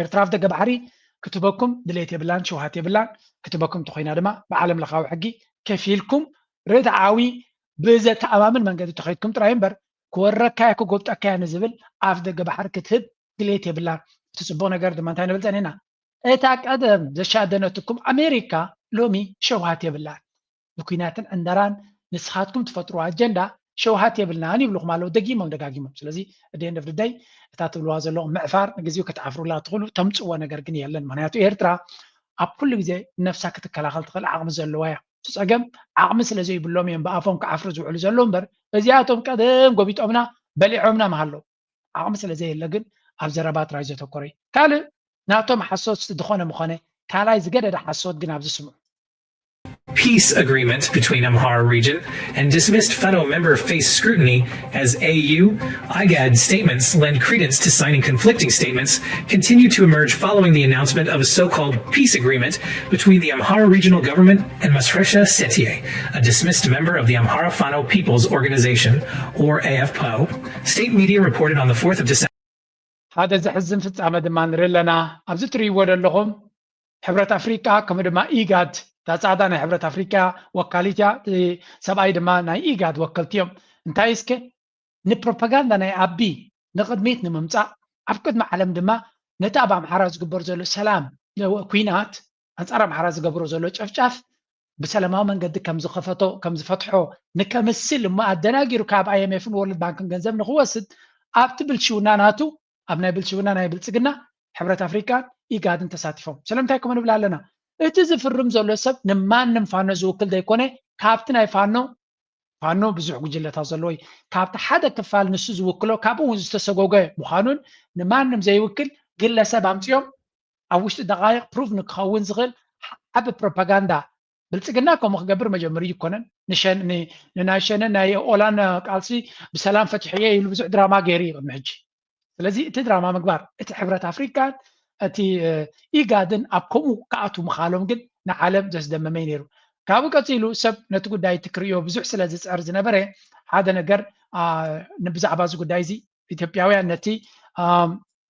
ኤርትራ ኣብ ደገ ባሕሪ ክትህበኩም ድሌት የብላን፣ ሸውሃት የብላን። ክትህበኩም እንተኮይና ድማ ብዓለም ለኻዊ ሕጊ ከፊልኩም ርትዓዊ ብዘተኣማምን መንገዲ ተኸይድኩም ጥራይ እምበር ክወረካያ ክጎብጠካያ ንዝብል ኣፍ ደገ ባሕሪ ክትህብ ድሌት የብላን። እቲ ፅቡቕ ነገር ድማ እንታይ ንብል ፀኒና እታ ቀደም ዘሻደነትኩም ኣሜሪካ ሎሚ ሸውሃት የብላን። ብኲናትን ዕንደራን ንስኻትኩም ትፈጥሩ ኣጀንዳ ሸውሃት የብልናን ይብልኹም ኣለዉ ደጊሞም ደጋጊሞም። ስለዚ እደን ደፍድደይ እታ ትብልዋ ዘለኹም ምዕፋር ንግዜኡ ክትዓፍሩላ ትኽእሉ ተምፅዎ ነገር ግን የለን። ምክንያቱ ኤርትራ ኣብ ኩሉ ግዜ ነፍሳ ክትከላኸል ትኽእል ዓቕሚ ዘለዋ እያ። እቲ ፀገም ዓቕሚ ስለ ዘይብሎም እዮም ብኣፎም ክዓፍሩ ዝውዕሉ ዘለዉ እምበር እዚኣቶም ቀደም ጎቢጦምና በሊዖምና ምሃለዉ። ዓቕሚ ስለ ዘየለ ግን ኣብ ዘረባ ጥራይ ዘተኮረ እዩ። ካልእ ናቶም ሓሶት ዝኾነ ምኾነ ካልኣይ ዝገደደ ሓሶት ግን ኣብዚ ስምዑ። Peace agreement between Amhara region and dismissed Fano member face scrutiny as A U, IGAD statements lend credence to signing conflicting statements continue to emerge following the announcement of a so-called peace agreement between the Amhara regional government and Masresha Setie, a dismissed member of the Amhara Fano People's Organization, or A F P O. State media reported on the fourth of December. ሓደ ዘሕዝን ፍጻመ ድማ ንርኢ ኣለና። ኣብዚ ትርእይዎ ዘለኹም ሕብረት ኣፍሪቃ ከምኡ ድማ ኢጋድ እታ ጻዕዳ ናይ ሕብረት ኣፍሪቃ ወካሊት እያ። እቲ ሰብኣይ ድማ ናይ ኢጋድ ወከልቲ እዮም። እንታይ እስከ ንፕሮፓጋንዳ ናይ ኣቢ ንቕድሚት ንምምጻእ ኣብ ቅድሚ ዓለም ድማ ነቲ ኣብ ኣምሓራ ዝግበር ዘሎ ሰላም ኩናት ኣንጻር ኣምሓራ ዝገብሮ ዘሎ ጨፍጫፍ ብሰላማዊ መንገዲ ከም ዝኸፈቶ ከም ዝፈትሖ ንከምስል እሞ ኣደናጊሩ ካብ ኣይኤምኤፍን ወርልድ ባንክን ገንዘብ ንክወስድ ኣብቲ ብልሽውና ናቱ ኣብ ናይ ብልሽውና ናይ ብልጽግና ሕብረት ኣፍሪቃን ኢጋድን ተሳቲፎም። ስለምንታይ ከምኡ ንብል ኣለና? እቲ ዝፍርም ዘሎ ሰብ ንማንም ፋኖ ዝውክል ዘይኮነ ካብቲ ናይ ፋኖ ፋኖ ብዙሕ ጉጅለታት ዘለዎ እዩ። ካብቲ ሓደ ክፋል ንሱ ዝውክሎ ካብኡ እውን ዝተሰጎገ ምዃኑን ንማንም ዘይውክል ግለሰብ ኣምፅኦም ኣብ ውሽጢ ደቃይቕ ፕሩፍ ንክኸውን ዝኽእል ዓቢ ፕሮፓጋንዳ ብልፅግና ከምኡ ክገብር መጀመሪ ይኮነን። ንናይ ሸነ ናይ ኦላን ቃልሲ ብሰላም ፈትሐየ ኢሉ ብዙሕ ድራማ ገይሩ እዩ ቅድሚ ሕጂ። ስለዚ እቲ ድራማ ምግባር እቲ ሕብረት ኣፍሪካን እቲ ኢጋድን ኣብ ከምኡ ክኣትዉ ምኻሎም ግን ንዓለም ዘስደመመ እዩ ነይሩ። ካብኡ ቀፂሉ ሰብ ነቲ ጉዳይ እቲ ክርእዮ ብዙሕ ስለ ዝፅዕር ዝነበረ ሓደ ነገር ብዛዕባ እዚ ጉዳይ እዚ ኢትዮጵያውያን ነቲ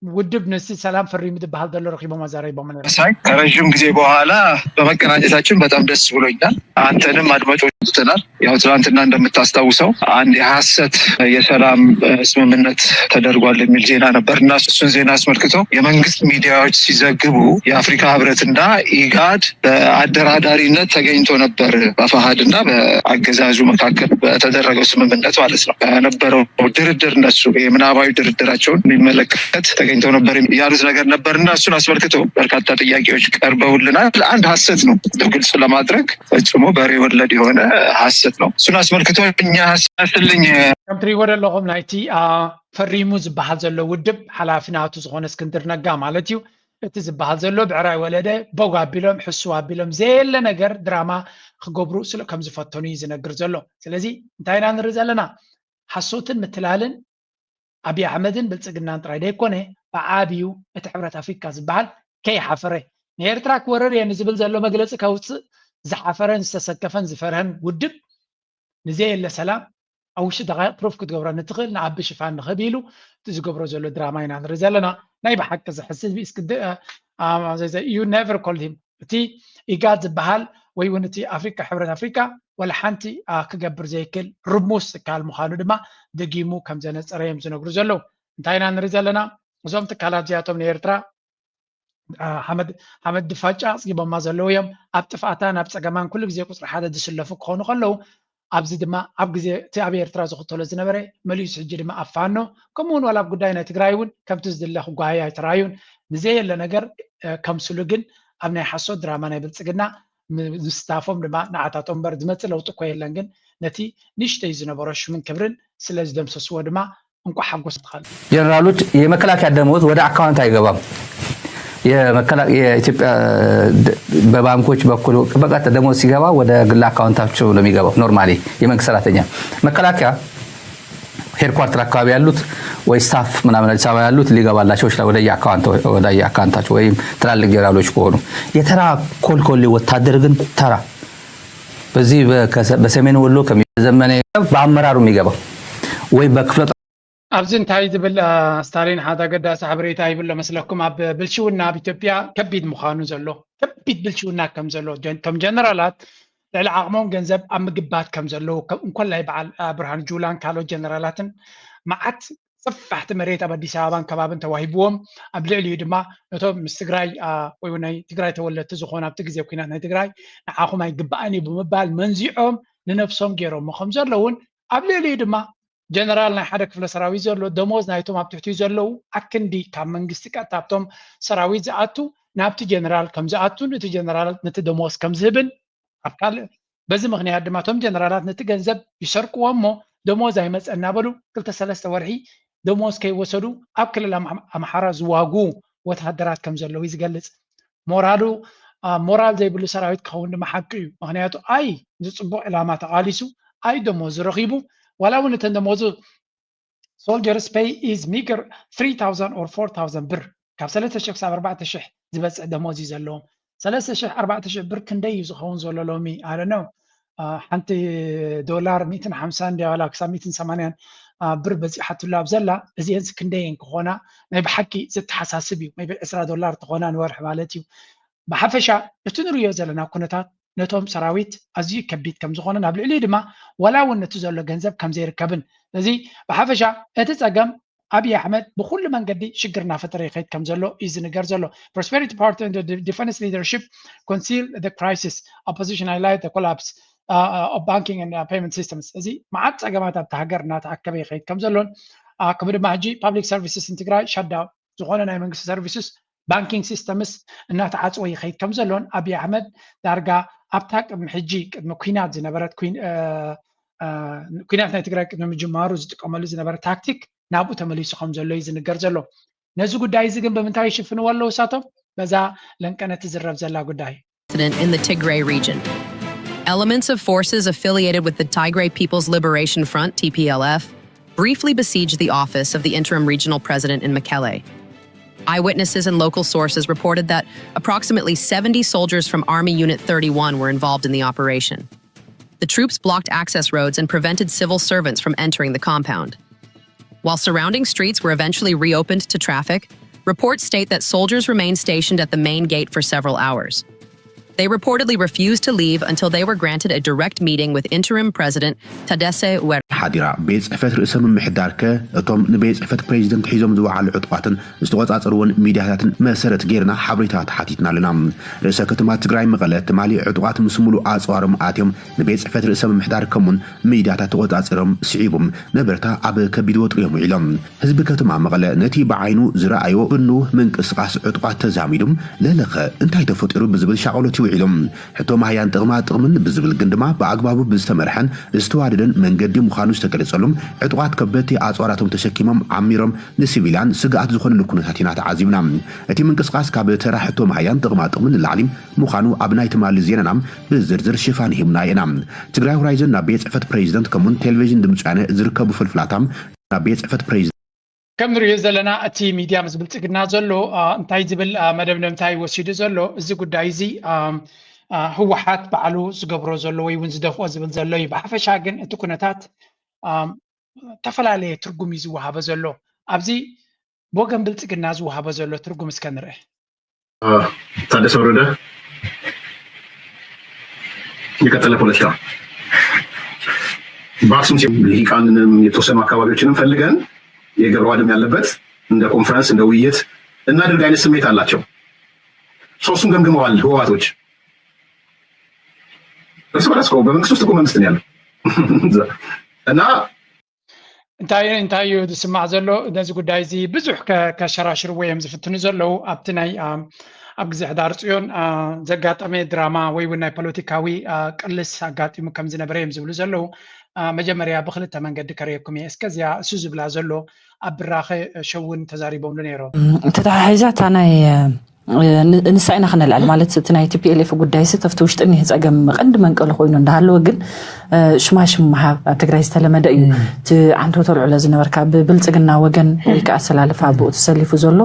ውድብ ንሲ ሰላም ፈሪሙ ዝበሃል ዘሎ ረኪቦም ኣዛረይቦም ነረ ሳይ ከረዥም ጊዜ በኋላ በመገናኘታችን በጣም ደስ ብሎኛል። አንተንም አድማጮች ትተናል። ያው ትናንትና እንደምታስታውሰው አንድ የሐሰት የሰላም ስምምነት ተደርጓል የሚል ዜና ነበር እና እሱን ዜና አስመልክቶ የመንግስት ሚዲያዎች ሲዘግቡ የአፍሪካ ህብረትና ኢጋድ በአደራዳሪነት ተገኝቶ ነበር በፈሃድና በአገዛዙ መካከል በተደረገው ስምምነት ማለት ነው። በነበረው ድርድር እነሱ የምናባዊ ድርድራቸውን የሚመለከት ተገኝተው ነበር ያሉት ነገር ነበር እና እሱን አስመልክቶ በርካታ ጥያቄዎች ቀርበውልናል። አንድ ሐሰት ነው ግልጽ ለማድረግ ፈጽሞ በሬ ወለድ የሆነ ሐሰት ነው። እሱን አስመልክቶ እኛ ሐሰትልኝ ከምትሪዎ ዘለኹም ናይቲ ፈሪሙ ዝበሃል ዘሎ ውድብ ሓላፊ ናቱ ዝኾነ እስክንድር ነጋ ማለት እዩ። እቲ ዝበሃል ዘሎ ብዕራይ ወለደ ቦግ ኣቢሎም ሕሱ ኣቢሎም ዘየለ ነገር ድራማ ክገብሩ ስለ ከም ዝፈተኑ እዩ ዝነግር ዘሎ። ስለዚ እንታይ ኢና ንርኢ ዘለና? ሓሶትን ምትላልን ኣብይ ኣሕመድን ብልፅግናን ጥራይ ዘይኮነ ብዓብዩ እቲ ሕብረት ኣፍሪካ ዝበሃል ከይሓፈረ ንኤርትራ ክወርር እየ ንዝብል ዘሎ መግለፂ ከውፅእ ዝሓፈረን ዝተሰከፈን ዝፈርሀን ውድብ ንዘየለ ሰላም ኣብ ውሽጢ ደቃይቕ ፕሩፍ ክትገብረኒ ትኽእል፣ ንኣቢ ሽፋን ንኽህብ ኢሉ እቲ ዝገብሮ ዘሎ ድራማ ኢና ንርኢ ዘለና። ናይ ብሓቂ ዘሕዝን እዩ። እስኪ ድ- አ- አ- ዘ- ዘ- you never called him። እቲ ኢጋድ ዝበሃል ወይ እውን እቲ ኣፍሪካ፣ ሕብረት ኣፍሪካ ዋላ ሓንቲ አ፣ ክገብር ዘይክእል ርሙስ ትካል ምዃኑ ድማ ደጊሙ ከም ዘነፀረ እዮም ዝነግሩ ዘለዉ። እንታይ ኢና ንርኢ ዘለና? እዞም ትካላት እዚኣቶም ንኤርትራ ሓመድ ድፋጫ ኣፅጊቦማ ዘለዉ እዮም። ኣብ ጥፍኣታን ኣብ ፀገማን ኩሉ ግዜ ቁፅሪ ሓደ ዝስለፉ ክኾኑ ከለዉ፣ ኣብዚ ድማ ኣብ ግዜ እቲ ኣብ ኤርትራ ዝኽተሎ ዝነበረ መሊሱ ሕጂ ድማ ኣብ ፋኖ፣ ከምኡ እውን ዋላ ኣብ ጉዳይ ናይ ትግራይ እውን ከምቲ ዝድለ ክጓሃይ ኣይተራዩን። ንዘየለ ነገር ከምስሉ ግን ኣብ ናይ ሓሶት ድራማ ናይ ብልፅግና ምስታፎም ድማ ንዓታቶም እምበር ዝመፅእ ለውጢ እኮ የለን። ግን ነቲ ንእሽተይ ዝነበሮ ሽምን ክብርን ስለ ዝደምሰስዎ ድማ እንኳ ሓጎስ ትኻል። ጀነራሎች የመከላከያ ደሞዝ ወደ አካውንት አይገባም። የኢትዮጵያ በባንኮች በኩል በቀጥታ ደሞዝ ሲገባ ወደ ግል አካውንታቸው ነው የሚገባው። ኖርማሊ የመንግስት ሰራተኛ መከላከያ ሄድኳርተር አካባቢ ያሉት ወይ ስታፍ ምናምን አዲስ አበባ ያሉት ሊገባላቸው ይችላል ወደ አካውንታቸው ወይም ትላልቅ ጀነራሎች ከሆኑ። የተራ ኮልኮሌ ወታደር ግን ተራ በዚህ በሰሜን ወሎ ከሚዘመነ በአመራሩ የሚገባው ወይ በክፍለ ኣብዚ እንታይ ዝብል ስታሊን ሓደ ኣገዳሲ ሓበሬታ ይብሎ መስለኩም? ኣብ ብልሽውና ኣብ ኢትዮጵያ ከቢድ ምዃኑ ዘሎ ከቢድ ብልሽውና ከም ዘሎ ቶም ጀነራላት ልዕሊ ዓቕሞም ገንዘብ ኣብ ምግባት ከም ዘለዉ እንኮላይ በዓል ብርሃን ጁላን ካልኦት ጀነራላትን መዓት ሰፋሕቲ መሬት ኣብ ኣዲስ ኣበባን ከባብን ተዋሂብዎም ኣብ ልዕሊኡ ድማ ነቶም ምስ ትግራይ ወይ ናይ ትግራይ ተወለድቲ ዝኾኑ ኣብቲ ግዜ ኩናት ናይ ትግራይ ንዓኹም ኣይግባእን እዩ ብምባል መንዚዖም ንነብሶም ገይሮሞ ከም ዘለውን ኣብ ልዕሊኡ ድማ ጀነራል ናይ ሓደ ክፍለ ሰራዊት ዘሎ ደሞዝ ናይቶም ኣብ ትሕቲኡ ዘለዉ ኣክንዲ ካብ መንግስቲ ቀጥታ ኣብቶም ሰራዊት ዝኣቱ ናብቲ ጀነራል ከም ዝኣቱን እቲ ጀነራል ነቲ ደሞዝ ከም ዝህብን ኣብ ካልእ በዚ ምክንያት ድማ እቶም ጀነራላት ነቲ ገንዘብ ይሰርቅዎ እሞ ደሞዝ ኣይመፀ እናበሉ ክልተ ሰለስተ ወርሒ ደሞዝ ከይወሰዱ ኣብ ክልል ኣምሓራ ዝዋጉ ወታደራት ከም ዘለዉ ዝገልፅ። ሞራሉ ሞራል ዘይብሉ ሰራዊት ክኸውን ድማ ሓቂ እዩ። ምክንያቱ ኣይ ንፅቡቅ ዕላማ ተቃሊሱ ኣይ ደሞዝ ረኪቡ ዋላ እውን እተን ደሞዙ soldiers pay is meager three thousand or four thousand ብር ካብ ሰለስተ ሽሕ ክሳብ ኣርባዕተ ሽሕ ዝበፅሕ ደሞዝ እዩ ዘለዎም። ሰለስተ ሽሕ ኣርባዕተ ሽሕ ብር ክንደይ እዩ ዝኸውን ዘሎ ሎሚ ኣለ ነው ሓንቲ ዶላር ሚእትን ሓምሳን እንዲያ ዋላ ክሳብ ሚእትን ሰማንያን ብር በፂሓትሉ ኣብ ዘላ እዚአንስ ክንደይን ክኾና ናይ ብሓቂ ዘተሓሳስብ እዩ። maybe ዕስራ ዶላር ትኾና ንወርሒ ማለት እዩ። ብሓፈሻ እቲ ንርእዮ ዘለና ኩነታት ነቶም ሰራዊት ኣዝዩ ከቢድ ከም ዝኾነ ናብ ልዕሊኡ ድማ ዋላ እውን ነቲ ዘሎ ገንዘብ ከም ዘይርከብን ስለዚ ብሓፈሻ እቲ ፀገም ኣብይ ኣሕመድ ብኩሉ መንገዲ ሽግር እናፈጠረ ይኸይድ ከም ዘሎ እዩ ዝንገር ዘሎ። Prosperity Party and the defense leadership conceal the crisis. Opposition highlight the collapse of banking and payment systems። እዚ መዓት ፀገማት ኣብቲ ሃገር እናተኣከበ ይኸይድ ከም ዘሎን ከምኡ ድማ ሕጂ public services ትግራይ shutdown ዝኾነ ናይ መንግስቲ services banking system ስ እናተዓፅወ ይኸይድ ከም ዘሎን ኣብይ ኣሕመድ ዳርጋ ኣብታ ቅድሚ ሕጂ ቅድሚ ኩናት ዝነበረት ኩናት ናይ ትግራይ ቅድሚ ምጅማሩ ዝጥቀመሉ ዝነበረ ታክቲክ ናብኡ ተመሊሱ ከም ዘሎ እዩ ዝንገር ዘሎ። ነዚ ጉዳይ እዚ ግን ብምንታይ ይሽፍንዎ ኣለዉ እሳቶም? በዛ ለንቀነ ትዝረብ ዘላ ጉዳይ። Incident in the Tigray region. Elements of forces affiliated with the Tigray People's Liberation Front, T P L F, briefly besieged the office of the interim regional president in Mekelle. Eyewitnesses and local sources reported that approximately seventy soldiers from Army Unit thirty-one were involved in the operation. The troops blocked access roads and prevented civil servants from entering the compound. While surrounding streets were eventually reopened to traffic, reports state that soldiers remained stationed at the main gate for several hours. They reportedly refused to leave until they were granted a direct meeting with interim President Tadesse Were. ሓዲራ ቤት ጽሕፈት ርእሰ ምምሕዳር ከ እቶም ንቤት ጽሕፈት ፕሬዚደንት ሒዞም ዝወዓሉ ዕጡቓትን ዝተቖጻጸርዎን ሚድያታትን መሰረት ጌርና ሓበሬታ ተሓቲትና ኣለና። ርእሰ ከተማ ትግራይ መቐለ ትማሊ ዕጡቓት ምስ ሙሉእ ኣጽዋሮም ኣትዮም ንቤት ጽሕፈት ርእሰ ምምሕዳር ከምኡን ሚድያታት ተቖጻጺሮም ስዒቦም ነበርታ ኣብ ከቢድ ወጥሪ እዮም ውዒሎም። ህዝቢ ከተማ መቐለ ነቲ ብዓይኑ ዝረኣዮ ብንው ምንቅስቓስ ዕጡቓት ተዛሚዱ ለለኸ እንታይ ተፈጢሩ ብዝብል ሻቐሎት ይውዒሉ። ሕቶ ማህያን ጥቕማ ጥቕምን ብዝብል ግን ድማ ብኣግባቡ ብዝተመርሐን ዝተዋደደን መንገዲ ምዃኑ ዝተገለጸሉ ዕጡቓት ከበድቲ ኣጽዋራቶም ተሸኪሞም ዓሚሮም ንሲቪልያን ስግኣት ዝኾንሉ ኩነታት ኢና ተዓዚብና። እቲ ምንቅስቓስ ካብ ተራ ሕቶ ማህያን ጥቕማ ጥቕምን ንላዕሊ ምዃኑ ኣብ ናይ ትማሊ ዜናና ብዝርዝር ሽፋን ሂብና ኢና። ትግራይ ሆራይዘን ናብ ቤት ጽሕፈት ፕሬዚደንት ከምኡን ቴሌቪዥን ድምፂ ወያነ ዝርከቡ ፍልፍላታ ናብ ቤት ጽሕፈት ፕሬዚደንት ከም ንሪኦ ዘለና እቲ ሚድያ ምስ ብልፅግና ዘሎ እንታይ ዝብል መደምደምታ እዩ ወሲዱ ዘሎ? እዚ ጉዳይ እዚ ህወሓት ባዕሉ ዝገብሮ ዘሎ ወይ እውን ዝደፍኦ ዝብል ዘሎ እዩ። ብሓፈሻ ግን እቲ ኩነታት ዝተፈላለየ ትርጉም እዩ ዝወሃቦ ዘሎ። ኣብዚ ብወገን ብልፅግና ዝወሃቦ ዘሎ ትርጉም እስከ ንርአ። ታደሰ ወረደ የቀጠለ ፖለቲካ በአክሱም ጽዮን ልሂቃንንም የተወሰኑ አካባቢዎችንም ፈልገን የገብረዋድም ያለበት እንደ ኮንፈረንስ እንደ ውይይት እናድርግ አይነት ስሜት አላቸው። ሶስቱን ገምግመዋል ህወሓቶች እርስ በርስ በመንግስት ውስጥ እኮ መንግስት ነው ያለው እና እንታይ እንታይ እዩ ዝስማዕ ዘሎ? ነዚ ጉዳይ እዚ ብዙሕ ከሸራሽርዎ እዮም ዝፍትኑ ዘለዉ። ኣብቲ ናይ ኣብ ግዜ ሕዳር ፅዮን ዘጋጠመ ድራማ ወይ እውን ናይ ፖለቲካዊ ቅልስ ኣጋጢሙ ከም ዝነበረ እዮም ዝብሉ ዘለዉ። መጀመርያ ብክልተ መንገዲ ከርእየኩም እየ። እስከ እዚኣ እሱ ዝብላ ዘሎ ኣብ ብራኸ ሸውን ተዛሪቦምሉ ነይሮም። ተተሓሒዛ እታ ናይ ንሳ ኢና ክነልዕል ማለት እቲ ናይ ቲፒኤልኤፍ ጉዳይ ሲ ተፍቲ ውሽጢ እኒህ ፀገም ቀንዲ መንቀሊ ኮይኑ እንዳሃለወ ግን ሽማሽም ምሃብ ኣብ ትግራይ ዝተለመደ እዩ። እቲ ዓንቶ ተልዕሎ ዝነበርካ ብብልፅግና ወገን ወይ ከዓ ኣሰላልፋ ብኡ ተሰሊፉ ዘሎ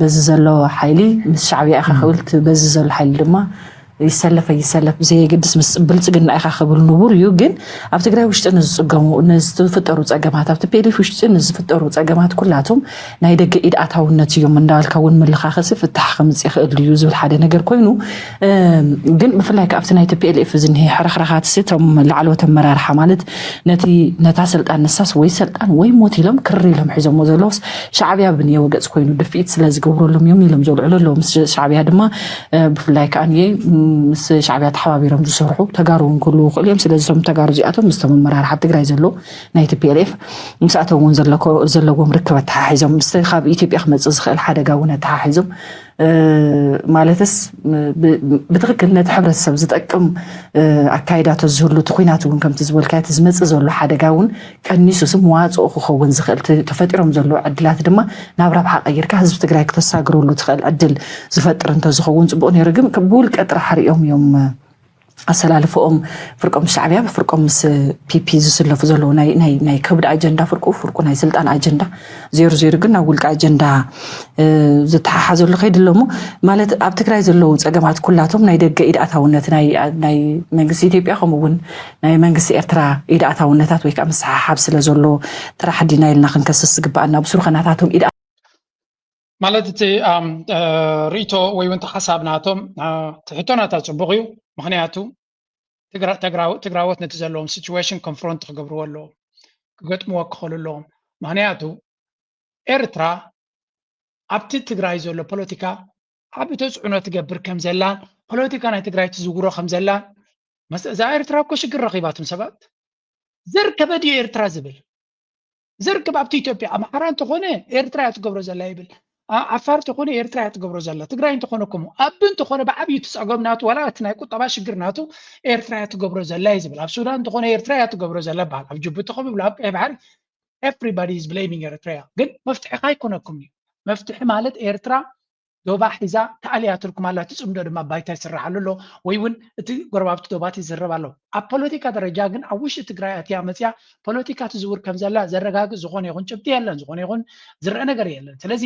በዚ ዘሎ ሓይሊ ምስ ሻዕብያ ኢኻ ክብል በዚ ዘሎ ሓይሊ ድማ ይሰለፍ ኣይሰለፍ ብዘየገድስ ምስ ብልፅግና ኢኻ ክብል ንቡር እዩ። ግን ኣብ ትግራይ ውሽጢ ንዝፅገሙ ንዝፍጠሩ ፀገማት ኣብ ቲፒኤልኤፍ ውሽጢ ንዝፍጠሩ ፀገማት ኩላቶም ናይ ደገ ኢድ ኣታውነት እዮም እንዳበልካ እውን ምልኻኽሲ ፍታሕ ከምፅእ ይኽእል ድዩ ዝብል ሓደ ነገር ኮይኑ ግን ብፍላይ ከዓ ኣብቲ ናይ ቲፒኤልኤፍ ዝኒሀ ሕርኽርኻትሲ እቶም ላዕለዎት ኣመራርሓ ማለት ነቲ ነታ ስልጣን ንሳስ ወይ ሰልጣን ወይ ሞት ኢሎም ክር ኢሎም ሒዞሞ ዘለውስ ሻዕብያ ብንየወ ገፅ ኮይኑ ድፍኢት ስለ ዝገብረሎም እዮም ኢሎም ዘልዕሉ ኣለዉ። ምስ ሻዕብያ ድማ ብፍላይ ከዓ ምስ ሻዕብያ ተሓባቢሮም ዝሰርሑ ተጋሩ እውን ክህልዉ ይኽእሉ እዮም። ስለዚ እቶም ተጋሩ እዚኣቶም ምስቶም ኣመራርሓ ኣብ ትግራይ ዘለዉ ናይ ቲፒኤልኤፍ ምስኣቶም እውን ዘለዎም ርክብ ኣተሓሒዞም ምስ ካብ ኢትዮጵያ ክመፅእ ዝኽእል ሓደጋ እውን ኣተሓሒዞም ማለትስ ብትኽክል ነቲ ሕብረተሰብ ዝጠቅም ኣካይዳ ተዝህሉ እቲ ኩናት እውን ከምቲ ዝበልካዮ እቲ ዝመፅእ ዘሎ ሓደጋ እውን ቀኒሱስ መዋፅኦ ክኸውን ዝኽእል ተፈጢሮም ዘለዉ ዕድላት ድማ ናብ ረብሓ ቀይርካ ህዝቢ ትግራይ ክተሳግረሉ ትኽእል ዕድል ዝፈጥር እንተዝኸውን ፅቡቕ ነይሩ። ግን ብውልቀ ጥራሕ ሪኦም እዮም ኣሰላልፈኦም ፍርቆም ሻዕብያ ብፍርቆም ምስ ፒፒ ዝስለፉ ዘለዉ ናይ ከብዲ ኣጀንዳ ፍርቁ ፍርቁ ናይ ስልጣን ኣጀንዳ ዜሩ ዜሩ ግን ናብ ውልቀ ኣጀንዳ ዝተሓሓዘሉ ከይዲ ኣሎ እሞ ማለት ኣብ ትግራይ ዘለዉ ፀገማት ኩላቶም ናይ ደገ ኢድ ኣታውነት ናይ መንግስቲ ኢትዮጵያ ከምኡ እውን ናይ መንግስቲ ኤርትራ ኢድ ኣታውነታት ወይ ከዓ ምስሓሓብ ስለ ዘሎ ጥራሕ ዲና ኢልና ክንከስስ ዝግበኣና ብስሩ ከናታቶም ኢድ ማለት እቲ ርእቶ ወይ እውን ሓሳብ ናቶም ትሕቶ ናታ ፅቡቕ እዩ። ምክንያቱ ትግራዎት ነቲ ዘለዎም ሲቹዌሽን ኮንፍሮንት ክገብርዎ ኣለዎም፣ ክገጥምዎ ክኸሉ ኣለዎም። ምክንያቱ ኤርትራ ኣብቲ ትግራይ ዘሎ ፖለቲካ ዓቢ ተፅዕኖ ትገብር ከም ዘላን ፖለቲካ ናይ ትግራይ ትዝውሮ ከም ዘላን እዛ ኤርትራ እኮ ሽግር ረኺባትም ሰባት ዘር ከበድ እዩ ኤርትራ ዝብል ዘር ከብ ኣብቲ ኢትዮጵያ ኣምሓራ እንተኾነ ኤርትራ እያ ትገብሮ ዘላ ይብል። ዓፋር እንተኾነ ኤርትራ እያ ትገብሮ ዘላ። ትግራይ እንተኾነ ከምኡ። ኣቢ እንተኾነ ብዓብዩ እቲ ፀገም ናቱ ዋላ እቲ ናይ ቁጠባ ሽግር ናቱ ኤርትራ እያ ትገብሮ ዘላ እዩ ዝብል። ኣብ ሱዳን እንተኾነ ኤርትራ እያ ትገብሮ ዘላ ይበሃል። ኣብ ጅቡቲ ከምኡ ይብሉ። ኣብ ቀይ ባሕሪ everybody is blaming ኤርትራ። ግን መፍትሒ ካይኮነኩም እዩ። መፍትሒ ማለት ኤርትራ ዶባ ሒዛ ተኣልያትልኩም ኣላ። እቲ ፅምዶ ድማ ባይታ ይስራሓሉ ኣሎ ወይ እውን እቲ ጎረባብቲ ዶባት ይዝረብ ኣሎ። ኣብ ፖለቲካ ደረጃ ግን ኣብ ውሽጢ ትግራይ ኣትያ መፅያ ፖለቲካ ትዝውር ከም ዘላ ዘረጋግፅ ዝኾነ ይኹን ጭብጢ የለን፣ ዝኾነ ይኹን ዝረአ ነገር የለን። ስለዚ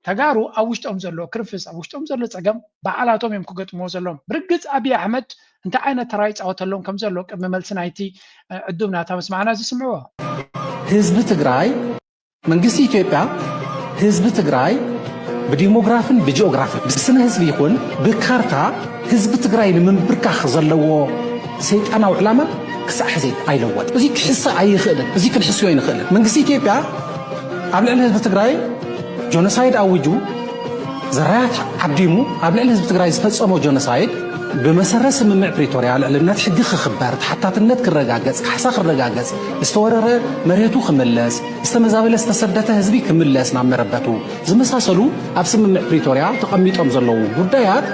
ተጋሩ ኣብ ውሽጦም ዘሎ ክርፍስ ኣብ ውሽጦም ዘሎ ፀገም ባዕላቶም እዮም ክገጥምዎ ዘለዎም። ብርግፅ ኣብይ ኣሕመድ እንታይ ዓይነት ተራ ይፃወተሎም ከም ዘሎ ቅድሚ መልሲ ናይቲ ዕዱም ናታ ምስማዕና ዝስምዕዎ። ህዝቢ ትግራይ መንግስቲ ኢትዮጵያ ህዝቢ ትግራይ ብዲሞግራፍን ብጂኦግራፍን ብስነ ህዝቢ ይኹን ብካርታ ህዝቢ ትግራይ ንምንብርካኽ ዘለዎ ሰይጣናዊ ዕላማ ክሳዕ ሕዚ ኣይለወጥ። እዚ ክሕሰ ኣይኽእልን። እዚ ክንሕስዮ ኣይንኽእልን። መንግስቲ ኢትዮጵያ ኣብ ልዕሊ ህዝቢ ትግራይ ጆኖሳይድ ኣዊጁ ዘራያት ዓዲሙ ኣብ ልዕሊ ህዝቢ ትግራይ ዝፈፀሞ ጆኖሳይድ ብመሰረት ስምምዕ ፕሪቶርያ ልዕልነት ሕጊ ክኽበር፣ ተሓታትነት ክረጋገፅ፣ ካሕሳ ክረጋገፅ፣ ዝተወረረ መሬቱ ክምለስ፣ ዝተመዛበለ ዝተሰደተ ህዝቢ ክምለስ ናብ መረበቱ ዝመሳሰሉ ኣብ ስምምዕ ፕሪቶርያ ተቐሚጦም ዘለዉ ጉዳያት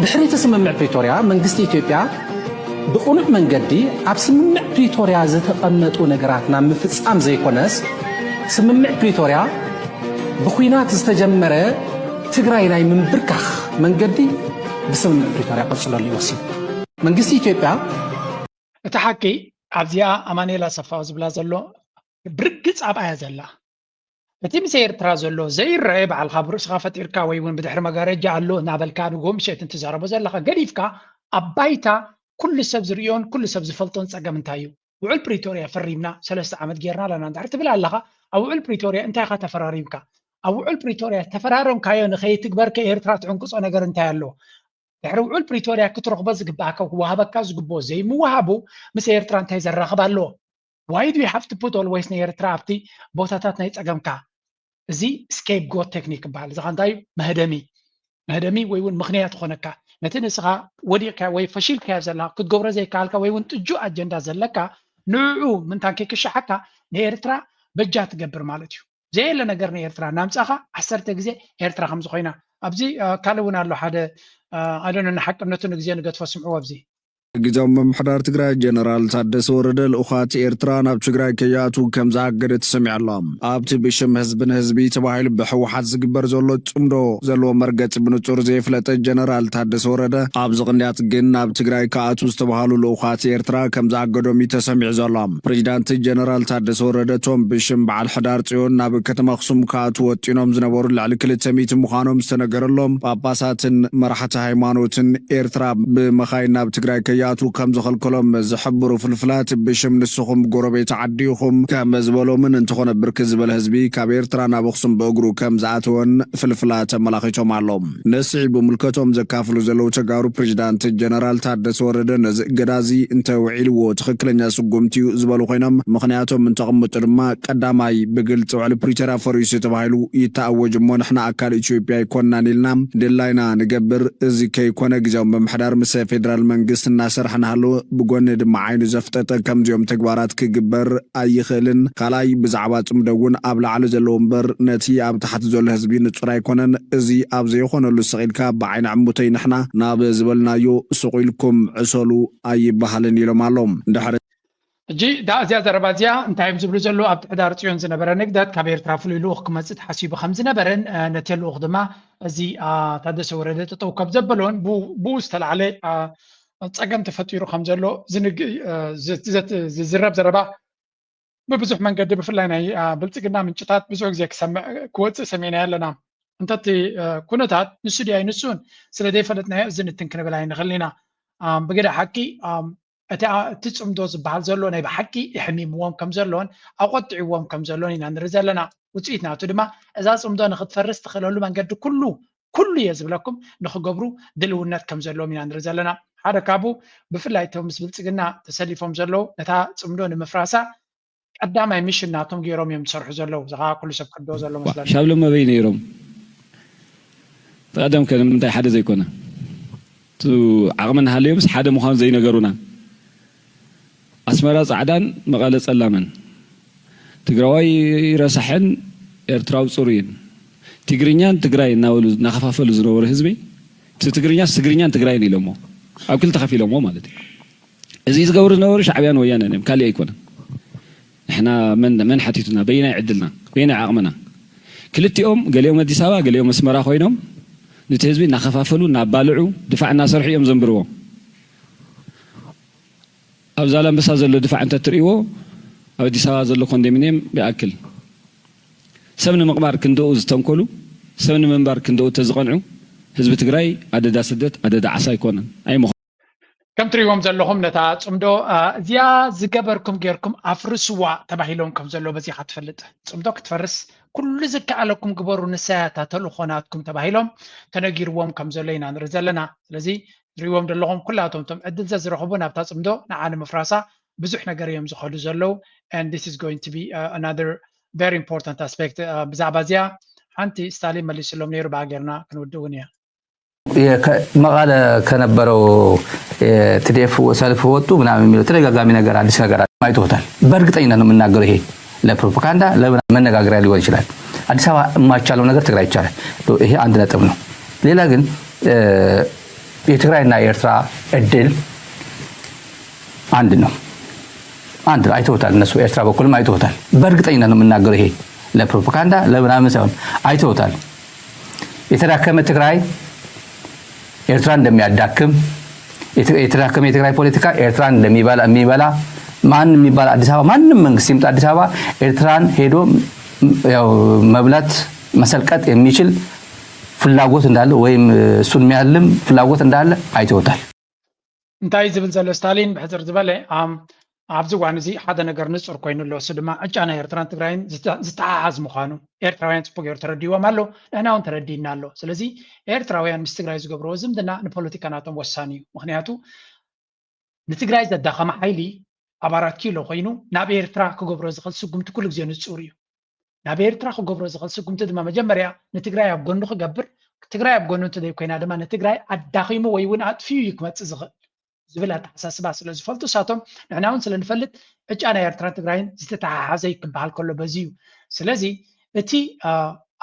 ድሕሪ እቲ ስምምዕ ፕሪቶርያ መንግስቲ ኢትዮጵያ ብቕኑዕ መንገዲ ኣብ ስምምዕ ፕሪቶርያ ዝተቐመጡ ነገራት ናብ ምፍፃም ዘይኮነስ ስምምዕ ፕሪቶርያ ብኲናት ዝተጀመረ ትግራይ ናይ ምንብርካኽ መንገዲ ብስምምዕ ፕሪቶርያ ቀፅለሉ እዩ ወሲኑ። መንግስቲ ኢትዮጵያ እቲ ሓቂ ኣብዚኣ ኣማኑኤል ኣሰፋ ዝብላ ዘሎ ብርግፅ ኣብኣ እያ ዘላ። እቲ ምስ ኤርትራ ዘሎ ዘይረአ፣ ባዕልኻ ብርእስኻ ፈጢርካ ወይ እውን ብድሕሪ መጋረጃ ኣሎ እናበልካ ንግሆ ምሸት እንትዛረቦ ዘለኻ፣ ገዲፍካ ኣብ ባይታ ኩሉ ሰብ ዝርእዮን ኩሉ ሰብ ዝፈልጦን ጸገም እንታይ እዩ? ውዕል ፕሪቶርያ ፈሪምና ሰለስተ ዓመት ጌርና ኣለና እንድሕር ትብል ኣለኻ፣ ኣብ ውዕል ፕሪቶርያ እንታይ ኢኻ ተፈራሪምካ? ኣብ ውዕል ፕሪቶርያ ተፈራረምካዮ ንኸይትግበርከ ኤርትራ ትዕንቅጾ ነገር እንታይ ኣሎ? ድሕሪ ውዕል ፕሪቶርያ ክትረኽቦ ዝግባኣካ፣ ክወሃበካ ዝግብኦ ዘይምውሃቡ ምስ ኤርትራ እንታይ ዘራኽብ ኣለዎ? Why do you have to put always ንኤርትራ ኣብቲ ቦታታት ናይ ጸገምካ? እዚ ስኬፕጎት ቴክኒክ ይበሃል። እዚ ከ እንታይ እዩ? መህደሚ፣ መህደሚ ወይ እውን ምኽንያት ይኾነካ። ነቲ ንስኻ ወዲቕካ ወይ ፈሺልካዮ ዘለኻ፣ ክትገብሮ ዘይከኣልካ ወይ እውን ጥጁእ ኣጀንዳ ዘለካ፣ ንዕኡ ምንታን ከይክሻሓካ ንኤርትራ በጃ ትገብር ማለት እዩ። ዘየለ ነገር ንኤርትራ እናምጻኻ ዓሰርተ ግዜ ኤርትራ ከም ዝኾይና። ኣብዚ ካልእ እውን ኣሎ፣ ሓደ ኣደነ ንሓቅነቱ ንግዜ ንገድፎ፣ ስምዕዎ ኣብዚ። ግዜያዊ ምምሕዳር ትግራይ ጀነራል ታደሰ ወረደ ልኡኻት ኤርትራ ናብ ትግራይ ከይኣትዉ ከም ዝኣገደ ተሰሚዑ ኣሎ። ኣብቲ ብሽም ህዝቢ ንህዝቢ ተባሂሉ ብህወሓት ዝግበር ዘሎ ጽምዶ ዘለዎ መርገጺ ብንጹር ዘይፍለጠ ጀነራል ታደሰ ወረደ፣ ኣብዚ ቅንያት ግን ናብ ትግራይ ክኣትዉ ዝተባሃሉ ልኡኻት ኤርትራ ከም ዝኣገዶም እዩ ተሰሚዑ ዘሎ። ፕሬዚዳንት ጀነራል ታደሰ ወረደ እቶም ብሽም በዓል ሕዳር ጽዮን ናብ ከተማ ኣኽሱም ክኣትዉ ወጢኖም ዝነበሩ ልዕሊ ክልተ ሚእቲ ምዃኖም ዝተነገረሎም ጳጳሳትን መራሕቲ ሃይማኖትን ኤርትራ ብመኻይን ናብ ትግራይ ከይኣትዉ ከም ዘኸልከሎም ዝሕብሩ ፍልፍላት፣ ብሽም ንስኹም ጎረቤት ዓዲ ኢኹም ከም ዝበሎምን፣ እንተኾነ ብርክት ዝበለ ህዝቢ ካብ ኤርትራ ናብ ኣኽሱም ብእግሩ ከም ዝኣተወን ፍልፍላት ኣመላኺቶም ኣሎ። ነዚ ስዒቡ ምልከቶም ዘካፍሉ ዘለዉ ተጋሩ ፕሬዚዳንት ጀነራል ታደሰ ወረደ ነዚ እገዳ እዚ እንተውዒልዎ ትኽክለኛ ስጉምቲ እዩ ዝበሉ ኮይኖም፣ ምኽንያቶም እንተቕምጡ ድማ ቀዳማይ ብግልፂ ውዕሊ ፕሪቶርያ ፈሪሱ ተባሂሉ ይተኣወጅ እሞ ንሕና ኣካል ኢትዮጵያ ኣይኮንናን ኢልና ድላይና ንገብር። እዚ ከይኮነ ግዜያዊ ምምሕዳር ምስ ፌደራል መንግስቲ እናሰርሐ እናሃለወ ብጎኒ ድማ ዓይኑ ዘፍጠጠ ከምዚኦም ተግባራት ክግበር ኣይኽእልን። ካልኣይ ብዛዕባ ፅምዶ እውን ኣብ ላዕሊ ዘሎ እምበር ነቲ ኣብ ታሕቲ ዘሎ ህዝቢ ንፁር ኣይኮነን። እዚ ኣብ ዘይኾነሉ ስቕ ኢልካ ብዓይኒ ዕሙተይ ንሕና ናብ ዝበልናዮ ስቕ ኢልኩም ዕሰሉ ኣይበሃልን ኢሎም ኣለዉ። ድሕሪ ሕጂ ዳ እዚኣ ዘረባ እዚኣ እንታይ እዮም ዝብሉ ዘለዉ? ኣብቲ ሕዳር ጽዮን ዝነበረ ንግደት ካብ ኤርትራ ፍሉይ ልኡኽ ክመጽእ ተሓሲቡ ከም ዝነበረን ነቲ ልኡኽ ድማ እዚ ታደሰ ወረደ ጠጠው ከም ዘበሎን ብኡ ዝተላዕለ ጸገም ተፈጢሩ ከም ዘሎ ዝዝረብ ዘረባ ብብዙሕ መንገዲ ብፍላይ ናይ ብልጽግና ምንጭታት ብዙሕ ግዜ ክሰምዕ ክወጽእ ሰሚዕናዮ ኣለና። እንተቲ ኩነታት ንሱ ድዩ ኣይንሱን ስለ ዘይፈለጥናዮ እዚ ንትን ክንብል ኣይንኽእልን ኢና። ብግደ ሓቂ እቲ ጽምዶ ዝበሃል ዘሎ ናይ ብሓቂ የሕሚምዎም ከም ዘሎን ኣቖጢዕዎም ከም ዘሎን ኢና ንርኢ ዘለና። ውጽኢት ናቱ ድማ እዛ ጽምዶ ንኽትፈርስ ትኽእለሉ መንገዲ ኩሉ ኩሉ እየ ዝብለኩም ንኽገብሩ ድልውነት ከም ዘለዎም ኢና ንርኢ ዘለና። ሓደ ካብኡ ብፍላይ እቶም ምስ ብልጽግና ተሰሊፎም ዘለዉ ነታ ጽምዶ ንምፍራሳ ቀዳማይ ሚሽን ናቶም ገይሮም እዮም ዝሰርሑ ዘለዉ። እዚ ከዓ ኩሉ ሰብ ክርድኦ ዘሎ መስለኒ። ሻብሎም ኣበይ ነይሮም? ብቐደም ከ ንምንታይ ሓደ ዘይኮነ? እቲ ዓቕሚ እናሃለዮምስ ሓደ ምዃኑ ዘይነገሩና? ኣስመራ ጻዕዳን መቐለ ጸላምን፣ ትግራዋይ ረሳሕን ኤርትራዊ ጽሩይን፣ ትግርኛን ትግራይ እናበሉ እናኸፋፈሉ ዝነበሩ ህዝቢ፣ እቲ ትግርኛስ ትግርኛን ትግራይን ኢሎሞ ኣብ ክልተ ከፊሎሞ ማለት እዩ። እዚ ዝገብሩ ዝነበሩ ሻዕብያን ወያነን እዮም፣ ካሊእ ኣይኮነን። ንሕና መን መን ሓቲቱና? በየናይ ዕድልና? በየናይ ዓቕምና? ክልቲኦም፣ ገሊኦም ኣዲስ ኣበባ፣ ገሊኦም ኣስመራ ኮይኖም ነቲ ህዝቢ እናኸፋፈሉ እናባልዑ ድፋዕ እናሰርሑ እዮም ዘንብርዎ። ኣብ ዛላምበሳ ዘሎ ድፋዕ እንተትርእይዎ ኣብ ኣዲስ ኣበባ ዘሎ ኮንዶሚንየም ይኣክል። ሰብ ንምቕባር ክንድኡ ዝተንኮሉ፣ ሰብ ንምንባር ክንድኡ ተዝቐንዑ፣ ህዝቢ ትግራይ ኣደዳ ስደት ኣደዳ ዓሳ ኣይኮነን ኣይምኾ ከም ትሪእዎም ዘለኹም ነታ ጽምዶ እዚኣ ዝገበርኩም ጌርኩም ኣፍርስዋ ተባሂሎም ከም ዘሎ በዚኻ ትፈልጥ። ጽምዶ ክትፈርስ ኩሉ ዝከኣለኩም ግበሩ፣ ንሳያ እታ ተልእኾ ናትኩም ተባሂሎም ተነጊርዎም ከም ዘሎ ኢና ንርኢ ዘለና። ስለዚ ትሪእዎም ዘለኹም ኩላቶም እቶም ዕድል ዘዝረኽቡ ናብታ ጽምዶ ንዓ ንምፍራሳ ብዙሕ ነገር እዮም ዝኸዱ ዘለዉ። And this is going to be another very important aspect ብዛዕባ እዚኣ ሓንቲ ስታሊን መሊስሎም ነይሩ ብሃገርና ክንውድእ እውን እያ። መቐለ ከነበረው ቲዲኤፍ ሰልፍ ወጡ ምናምን የሚለው ተደጋጋሚ ነገር አዲስ ነገር አይተውታል። በእርግጠኝነት ነው የምናገረው። ይሄ ለፕሮፓጋንዳ ለመነጋገሪያ ሊሆን ይችላል። አዲስ አበባ የማይቻለው ነገር ትግራይ ይቻላል። ይሄ አንድ ነጥብ ነው። ሌላ ግን የትግራይና የኤርትራ እድል አንድ ነው። አንድ አይተውታል። እነሱ ኤርትራ በኩልም አይተውታል። በእርግጠኝነት ነው የምናገረው። ይሄ ለፕሮፓጋንዳ ለምናምን ሳይሆን አይተውታል። የተዳከመ ትግራይ ኤርትራን እንደሚያዳክም፣ የተዳከመ የትግራይ ፖለቲካ ኤርትራን እንደሚበላ የሚበላ ማንም የሚባል አዲስ አበባ ማንም መንግስት ይምጣ አዲስ አበባ ኤርትራን ሄዶ ያው መብላት መሰልቀጥ የሚችል ፍላጎት እንዳለ ወይም እሱን የሚያልም ፍላጎት እንዳለ አይተውታል። እንታይ ዝብል ዘሎ ስታሊን ብሕፅር ዝበለ ኣብዚ እዋን እዚ ሓደ ነገር ንፁር ኮይኑ ኣሎ። እሱ ድማ ዕጫ ናይ ኤርትራን ትግራይን ዝተሓሓዝ ምኳኑ ኤርትራውያን ፅቡቅ ገይሩ ተረዲዎም ኣሎ፣ ንሕና እውን ተረዲእና ኣሎ። ስለዚ ኤርትራውያን ምስ ትግራይ ዝገብርዎ ዝምድና ንፖለቲካ ናቶም ወሳኒ እዩ። ምክንያቱ ንትግራይ ዘዳኸመ ሓይሊ ኣብ ኣራት ኪሎ ኮይኑ ናብ ኤርትራ ክገብሮ ዝኽእል ስጉምቲ ኩሉ ግዜ ንፁር እዩ። ናብ ኤርትራ ክገብሮ ዝኽእል ስጉምቲ ድማ መጀመርያ ንትግራይ ኣብ ጎኑ ክገብር፣ ትግራይ ኣብ ጎኑ እንተዘይኮይና ድማ ንትግራይ ኣዳኺሙ ወይ እውን ኣጥፊኡ እዩ ክመፅእ ዝኽእል ዝብል ኣተሓሳስባ ስለ ዝፈልጡ እሳቶም ንሕና እውን ስለ ንፈልጥ ዕጫ ናይ ኤርትራን ትግራይን ዝተተሓሓዘ ክበሃል ከሎ በዚ እዩ። ስለዚ እቲ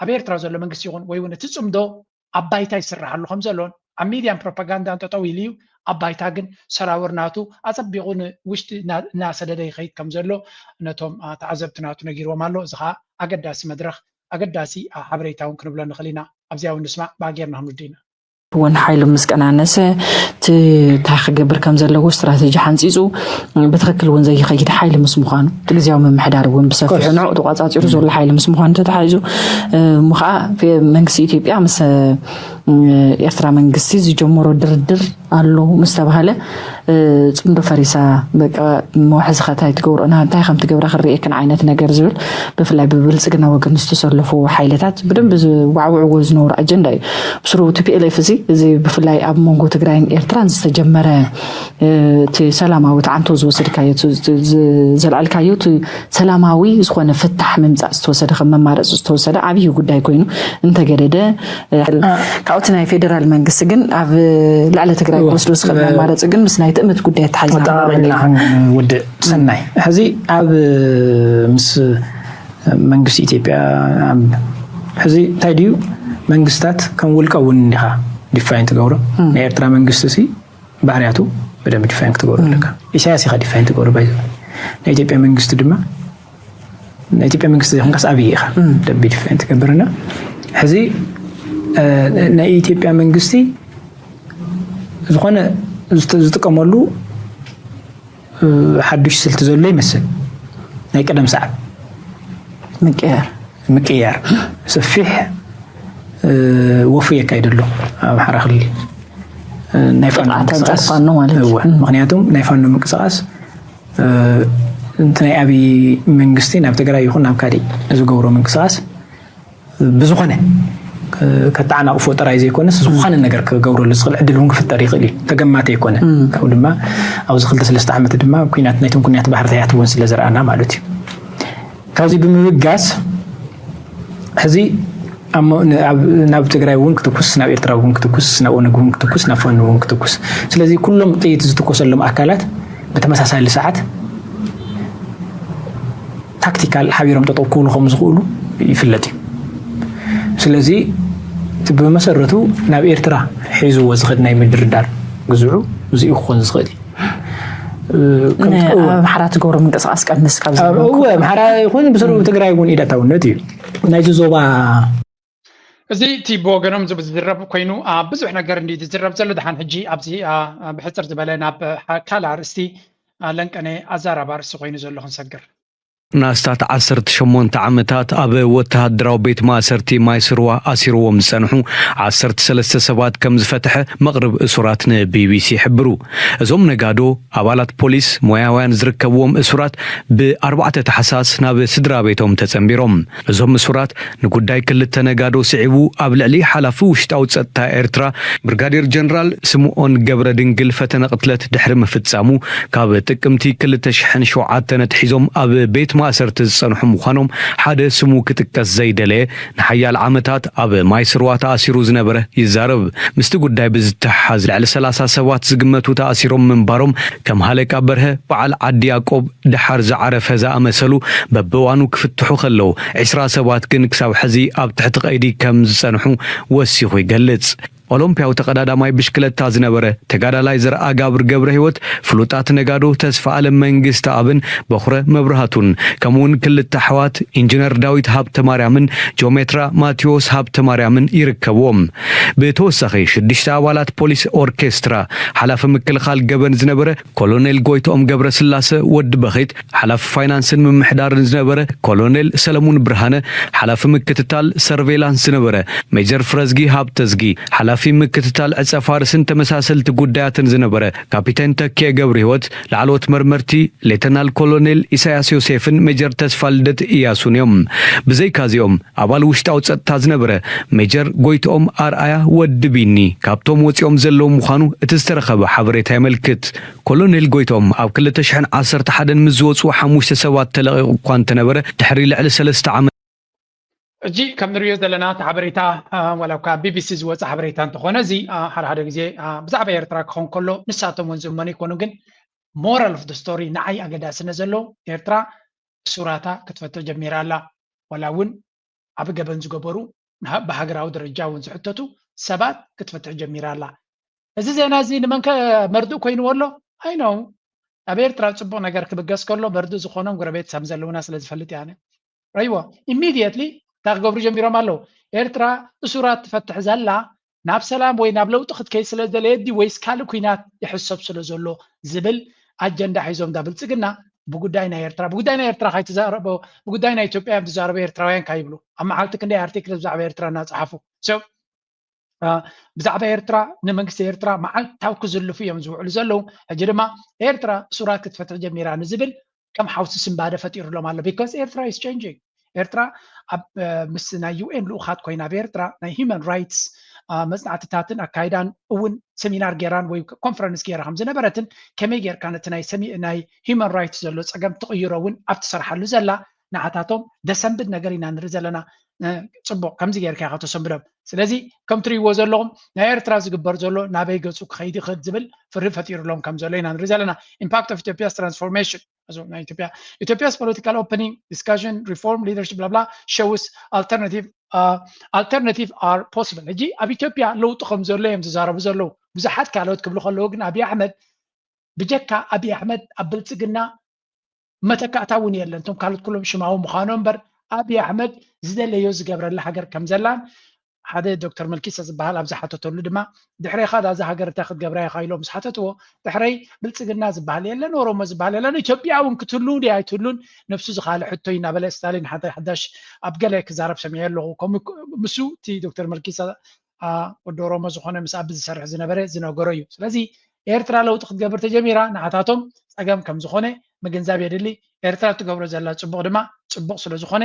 ኣብ ኤርትራ ዘሎ መንግስቲ ይኹን ወይ እውን እቲ ፅምዶ ኣብ ባይታ ይስራሓሉ ከም ዘሎን ኣብ ሚድያን ፕሮፓጋንዳን ጠጠው ኢሉ እዩ፣ ኣብ ባይታ ግን ሰራውር ናቱ ኣፀቢቑ ንውሽጢ እናሰደደ ይኸይድ ከም ዘሎ ነቶም ተዓዘብቲ ናቱ ነጊርዎም ኣሎ። እዚ ከዓ ኣገዳሲ መድረኽ ኣገዳሲ ሓበሬታ እውን ክንብሎ ንኽእል ኢና። ኣብዚኣ እውን ንስማዕ ብኣጌርና ክንውድእ ኢና። እውን ሓይሉ ምስ ቀናነሰ እንታይ ክገብር ከም ዘለዎ ስትራተጂ ሓንፂፁ ብትክክል እውን ዘይኸይድ ሓይሊ ምስ ምዃኑ እቲ ግዜያዊ ምምሕዳር እውን ብሰፊሑ ንዑ ተቋፃፂሩ ዘሎ ሓይሊ ምስ ምዃኑ ተተሓሒዙ እሞ ከዓ መንግስቲ ኢትዮጵያ ምስ ኤርትራ መንግስቲ ዝጀመሮ ድርድር ኣሎ ምስ ተባሃለ ፅምዶ ፈሪሳ በቃ መዋሕዚ ከታይ ትገብሮ እንታይ ከም ትገብራ ክርእየክን ዓይነት ነገር ዝብል ብፍላይ ብብልፅግና ወገን ዝተሰለፉ ሓይልታት ብደንብ ዝዋዕውዕዎ ዝነበሩ ኣጀንዳ እዩ። ብስሩ ቲ ፒ ኤል ኤፍ እዚ እዚ ብፍላይ ኣብ መንጎ ትግራይን ኤርትራን ዝተጀመረ እቲ ሰላማዊ ተዓንቶ ዝወሰድካዮ ዘልዓልካዮ እቲ ሰላማዊ ዝኾነ ፍታሕ ምምፃእ ዝተወሰደ ከም መማረፂ ዝተወሰደ ዓብዪ ጉዳይ ኮይኑ እንተገደደ ካብቲ ናይ ፌደራል መንግስቲ ግን ኣብ ልዕሊ ትግራይ ክወስዶ ዝኽእል መማረፂ ግን ምስ ናይ ትእምት ጉዳይ ተሓይዘ ጠቃሚና ክንውድእ ሰናይ ሕዚ ኣብ ምስ መንግስቲ ኢትዮጵያ ሕዚ እንታይ ድዩ መንግስታት ከም ውልቀ እውን እንዲኻ ዲፋይን ትገብሮ ናይ ኤርትራ መንግስቲ ሲ ባህርያቱ በደንብ ዲፋይን ክትገብሮ ኣለካ። ኢሳያስ ኢኻ ዲፋይን ትገብሮ ባይ ናይ ኢትዮጵያ መንግስቲ ድማ ናይ ኢትዮጵያ መንግስቲ ዘይኮንካስ ኣብይ ኢኻ ደቢ ዲፋይን ትገብርና። ሕዚ ናይ ኢትዮጵያ መንግስቲ ዝኾነ ዝጥቀመሉ ሓዱሽ ስልቲ ዘሎ ይመስል ናይ ቀደም ሰዓብ ምቅያር ምቅያር ሰፊሕ ወፍሪ የካይድ ኣሎ ኣብ ሓራ ክልል ናይ ፋኖ ምንቅስቃስ ፋኖ ማለት እዩ። ምክንያቱም ናይ ፋኖ ምንቅስቃስ እቲ ናይ ኣብይ መንግስቲ ናብ ትግራይ ይኹን ናብ ካሊእ ዝገብሮ ምንቅስቃስ ብዝኾነ ከተዓናቕፎ ጥራይ ዘይኮነስ ዝኾነ ነገር ክገብረሉ ዝኽእል ዕድል እውን ክፍጠር ይኽእል እዩ። ተገማቲ ኣይኮነ ካብኡ ድማ ኣብዚ ክልተ ሰለስተ ዓመት ድማ ኩናት ናይቶም ኩናት ባሕርታት እውን ስለ ዝረኣና ማለት እዩ። ካብዚ ብምብጋስ ሕዚ ናብ ትግራይ እውን ክትኩስ ናብ ኤርትራ እውን ክትኩስ ናብ ኦነግ እውን ክትኩስ ናብ ፋኖ እውን ክትኩስ ስለዚ ኩሎም ጥይት ዝትኮሰሎም ኣካላት ብተመሳሳሊ ሰዓት ታክቲካል ሓቢሮም ጠጠው ክብሉ ከም ዝኽእሉ ይፍለጥ እዩ። ስለዚ እቲ ብመሰረቱ ናብ ኤርትራ ሒዝዎ ዝኸድ ናይ ምድርዳር ግዝዑ እዚኡ ክኾን ዝኽእል እዩ። ኣብ ኣምሓራ ትገብሮ ምንቅስቃስ ቀንስ ካብ ዝብሉ እወ ኣምሓራ ይኹን ብስሩ ትግራይ እውን ኢዳታውነት እዩ ናይዚ ዞባ እዚ እቲ ብወገኖም ዝዝረብ ኮይኑ ኣብ ብዙሕ ነገር እንዲ ዝዝረብ ዘሎ ድሓን ሕጂ ኣብዚ ብሕፅር ዝበለ ናብ ካልእ ኣርእስቲ ለንቀነ ኣዛራቢ ኣርእስቲ ኮይኑ ዘሎ ክንሰግር ንኣስታት ዓሰርተ ሸሞንተ ዓመታት ኣብ ወተሃደራዊ ቤት ማእሰርቲ ማይስርዋ ኣሲርዎም ዝጸንሑ ዓሰርተ ሰለስተ ሰባት ከም ዝፈትሐ መቕርብ እሱራት ንቢቢሲ ይሕብሩ። እዞም ነጋዶ፣ ኣባላት ፖሊስ፣ ሞያውያን ዝርከብዎም እሱራት ብኣርባዕተ ታሕሳስ ናብ ስድራ ቤቶም ተጸንቢሮም። እዞም እሱራት ንጉዳይ ክልተ ነጋዶ ስዒቡ ኣብ ልዕሊ ሓላፊ ውሽጣዊ ጸጥታ ኤርትራ ብርጋዴር ጀነራል ስምኦን ገብረ ድንግል ፈተነ ቅትለት ድሕሪ ምፍጻሙ ካብ ጥቅምቲ ክልተ ሽሕን ሸውዓተን ኣትሒዞም ኣብ ቤት ማእሰርቲ ዝጸንሑ ምዃኖም ሓደ ስሙ ክጥቀስ ዘይደለየ ንሓያለ ዓመታት ኣብ ማይ ስርዋ ተኣሲሩ ዝነበረ ይዛረብ። ምስቲ ጉዳይ ብዝተሓሓዝ ልዕሊ ሰላሳ ሰባት ዝግመቱ ተኣሲሮም ምንባሮም ከም ሃለቃ በርሀ በዓል ዓዲ ያዕቆብ ደሓር ዝዓረፈ ዝኣመሰሉ በብእዋኑ ክፍትሑ ከለዉ ዕስራ ሰባት ግን ክሳብ ሕዚ ኣብ ትሕቲ ቀይዲ ከም ዝጸንሑ ወሲኹ ይገልጽ። ኦሎምፒያዊ ተቐዳዳማይ ብሽክለታ ዝነበረ ተጋዳላይ ዘርኣጋብር ገብረ ህይወት፣ ፍሉጣት ነጋዶ ተስፋ ኣለም መንግስቲ ኣብን በኹረ መብርሃቱን፣ ከምኡውን ክልተ ኣሕዋት ኢንጂነር ዳዊት ሃብተ ማርያምን ጂኦሜትራ ማቴዎስ ሃብተ ማርያምን ይርከብዎም። ብተወሳኺ ሽዱሽተ ኣባላት ፖሊስ ኦርኬስትራ፣ ሓላፊ ምክልኻል ገበን ዝነበረ ኮሎኔል ጎይትኦም ገብረስላሰ ወዲ በኺት፣ ሓላፊ ፋይናንስን ምምሕዳርን ዝነበረ ኮሎኔል ሰለሙን ብርሃነ፣ ሓላፊ ምክትታል ሰርቬላንስ ዝነበረ ሜጀር ፍረዝጊ ሃብተዝጊ፣ ሓላፊ ምክትታል ዕጸ ፋርስን ተመሳሰልቲ ጉዳያትን ዝነበረ ካፒቴን ተኪኤ ገብረ ህይወት፣ ላዕለዎት መርመርቲ ሌተናል ኮሎኔል ኢሳያስ ዮሴፍን ሜጀር ተስፋ ልደት ኢያሱን እዮም። ብዘይካዚኦም፣ ኣባል ውሽጣዊ ጸጥታ ዝነበረ ሜጀር ጎይትኦም ኣርኣያ ወዲ ቢኒ ካብቶም ወጺኦም ዘለዉ ምዃኑ እቲ ዝተረኸበ ሓበሬታ የመልክት። ኮሎኔል ጎይትኦም ኣብ ክልተ ሽሕን ዓሰርተ ሓደን ምስ ዝወጹ ሓሙሽተ ሰባት ተለቒቑ እኳ እንተነበረ፣ ድሕሪ ልዕሊ ሰለስተ ዓመት ሕጂ ከም ንሪኦ ዘለና እቲ ሓበሬታ፣ አ፣ ዋላ እኳ ቢቢሲ ዝወፀ ሓበሬታ እንተኾነ፣ እዚ፣ አ፣ ሓደ ሓደ ግዜ፣ አ፣ ብዛዕባ ኤርትራ ክኸውን ከሎ ንሳቶም እውን ዝእመኑ ይኮኑ። ግን ሞራል ኦፍ ስቶሪ ንዓይ ኣገዳስነት ዘለዎ፣ ኤርትራ እሱራታ ክትፈትሕ ጀሚራ ኣላ። ዋላ እውን ኣብ ገበን ዝገበሩ፣ ንሃ-፣ ብሃገራዊ ደረጃ እውን ዝሕተቱ ሰባት ክትፈትሕ ጀሚራ ኣላ። እዚ ዜና እዚ ንመንከ መርድእ ኮይንዎ ኣሎ? ኣይነው። ኣብ ኤርትራ ጽቡቕ ነገር ክብገስ ከሎ መርድእ ዝኾኖም ጎረቤት ከም ዘለውና ስለ ዝፈልጥ እየ ኣነ። ረይዎ፣ ኢሚድየትሊ እንታይ ክገብሩ ጀሚሮም ኣለዉ? ኤርትራ እሱራት ትፈትሕ ዘላ ናብ ሰላም ወይ ናብ ለውጢ ክትከይድ ስለ ዝደለየት ድዩ ወይስ ካልእ ኲናት ይሕሰብ ስለ ዘሎ ዝብል ኣጀንዳ ሒዞም፣ እንዳ ብልጽግና ብጉዳይ ናይ ኤርትራ፣ ብጉዳይ ናይ ኤርትራ ካይትዛረቦ፣ ብጉዳይ ናይ ኢትዮጵያ እዮም ትዛረቡ ኤርትራውያን ካይብሉ፣ ኣብ መዓልቲ ክንደይ ኣርቲክል ብዛዕባ ኤርትራ እናጸሓፉ። So፣ አ፣ ብዛዕባ ኤርትራ ንመንግስቲ ኤርትራ መዓልታዊ ክዝልፉ እዮም ዝውዕሉ ዘለዉ። ሕጂ ድማ ኤርትራ እሱራት ክትፈትሕ ጀሚራ ንዝብል ከም ሓውሲ ስንባደ ፈጢሩሎም ኣሎ። Because ኤርትራ is changing። ኤርትራ ኣብ፣ እ፣ ምስ ናይ ዩ ኤን ልኡኻት ኮይና ኣብ ኤርትራ ናይ ሂውማን ራይትስ፣ አ፣ መጽናዕትታትን ኣካይዳን እውን ሰሚናር ጌራን ወይ ኮንፈረንስ ጌራ ከም ዝነበረትን ከመይ ጌርካ ነቲ ናይ ሰሚ-፣ ናይ ሂውማን ራይትስ ዘሎ ጸገም ትቕይሮ እውን ኣብ ትሰርሓሉ ዘላ ንዓታቶም ደሰንብድ ነገር ኢና ንርኢ ዘለና። እ፣ ጽቡቕ፣ ከምዚ ጌርካ ኢኻ ተሰንብዶም። ስለዚ ከም ትርእይዎ ዘለኹም ናይ ኤርትራ ዝግበር ዘሎ ናበይ ገጹ ክኸይድ ይኽእል ዝብል ፍርሂ ፈጢሩሎም ከም ዘሎ ኢና ንርኢ ዘለና። Impact of Ethiopia's transformation። እዚ ናይ ኢትዮጵያ፣ Ethiopia's political opening, discussion, reform, leadership, blah, blah, shows alternative, uh, alternative are possible። ሕጂ ኣብ ኢትዮጵያ ለውጢ ከም ዘሎ እዮም ዝዛረቡ ዘለዉ። ብዙሓት ካልኦት ክብሉ ከለዉ ግን ኣብይ ኣሕመድ ብጀካ ኣብይ ኣሕመድ ኣብ ብልጽግና መተካእታ እውን የለን። እቶም ካልኦት ኩሎም ሽማዊ ምዃኖም እምበር ኣብይ ኣሕመድ ዝደለዮ ዝገብረላ ሃገር ከም ዘላን ሓደ ዶክተር መልኪሰ ዝበሃል ኣብ ዝሓተተሉ ድማ ድሕሬኻ እዛ ሃገር እንታይ ክትገብራ ኢኻ ኢሎም ምስ ሓተትዎ ድሕረይ ብልጽግና ዝበሃል የለን፣ ኦሮሞ ዝበሃል የለን፣ ኢትዮጵያ እውን ክትህሉ ድያ ኣይትህሉን ነብሱ ዝኻለ ሕቶ እዩ እናበለ ስታሊን ሓደ ሓዳሽ ኣብ ገለ ክዛረብ ሰሚዐ ኣለኹ። ከምኡ ክ-፣ ምሱ እቲ ዶክተር መልኪሰ አ፣ ወዲ ኦሮሞ ዝኾነ ምስ ኣቢ ዝሰርሕ ዝነበረ ዝነገሮ እዩ። ስለዚ ኤርትራ ለውጢ ክትገብር ተጀሚራ ንዓታቶም ጸገም ከም ዝኾነ ምግንዛብ የድሊ። ኤርትራ እትገብሮ ዘላ ጽቡቕ ድማ ጽቡቕ ስለ ዝኾነ፣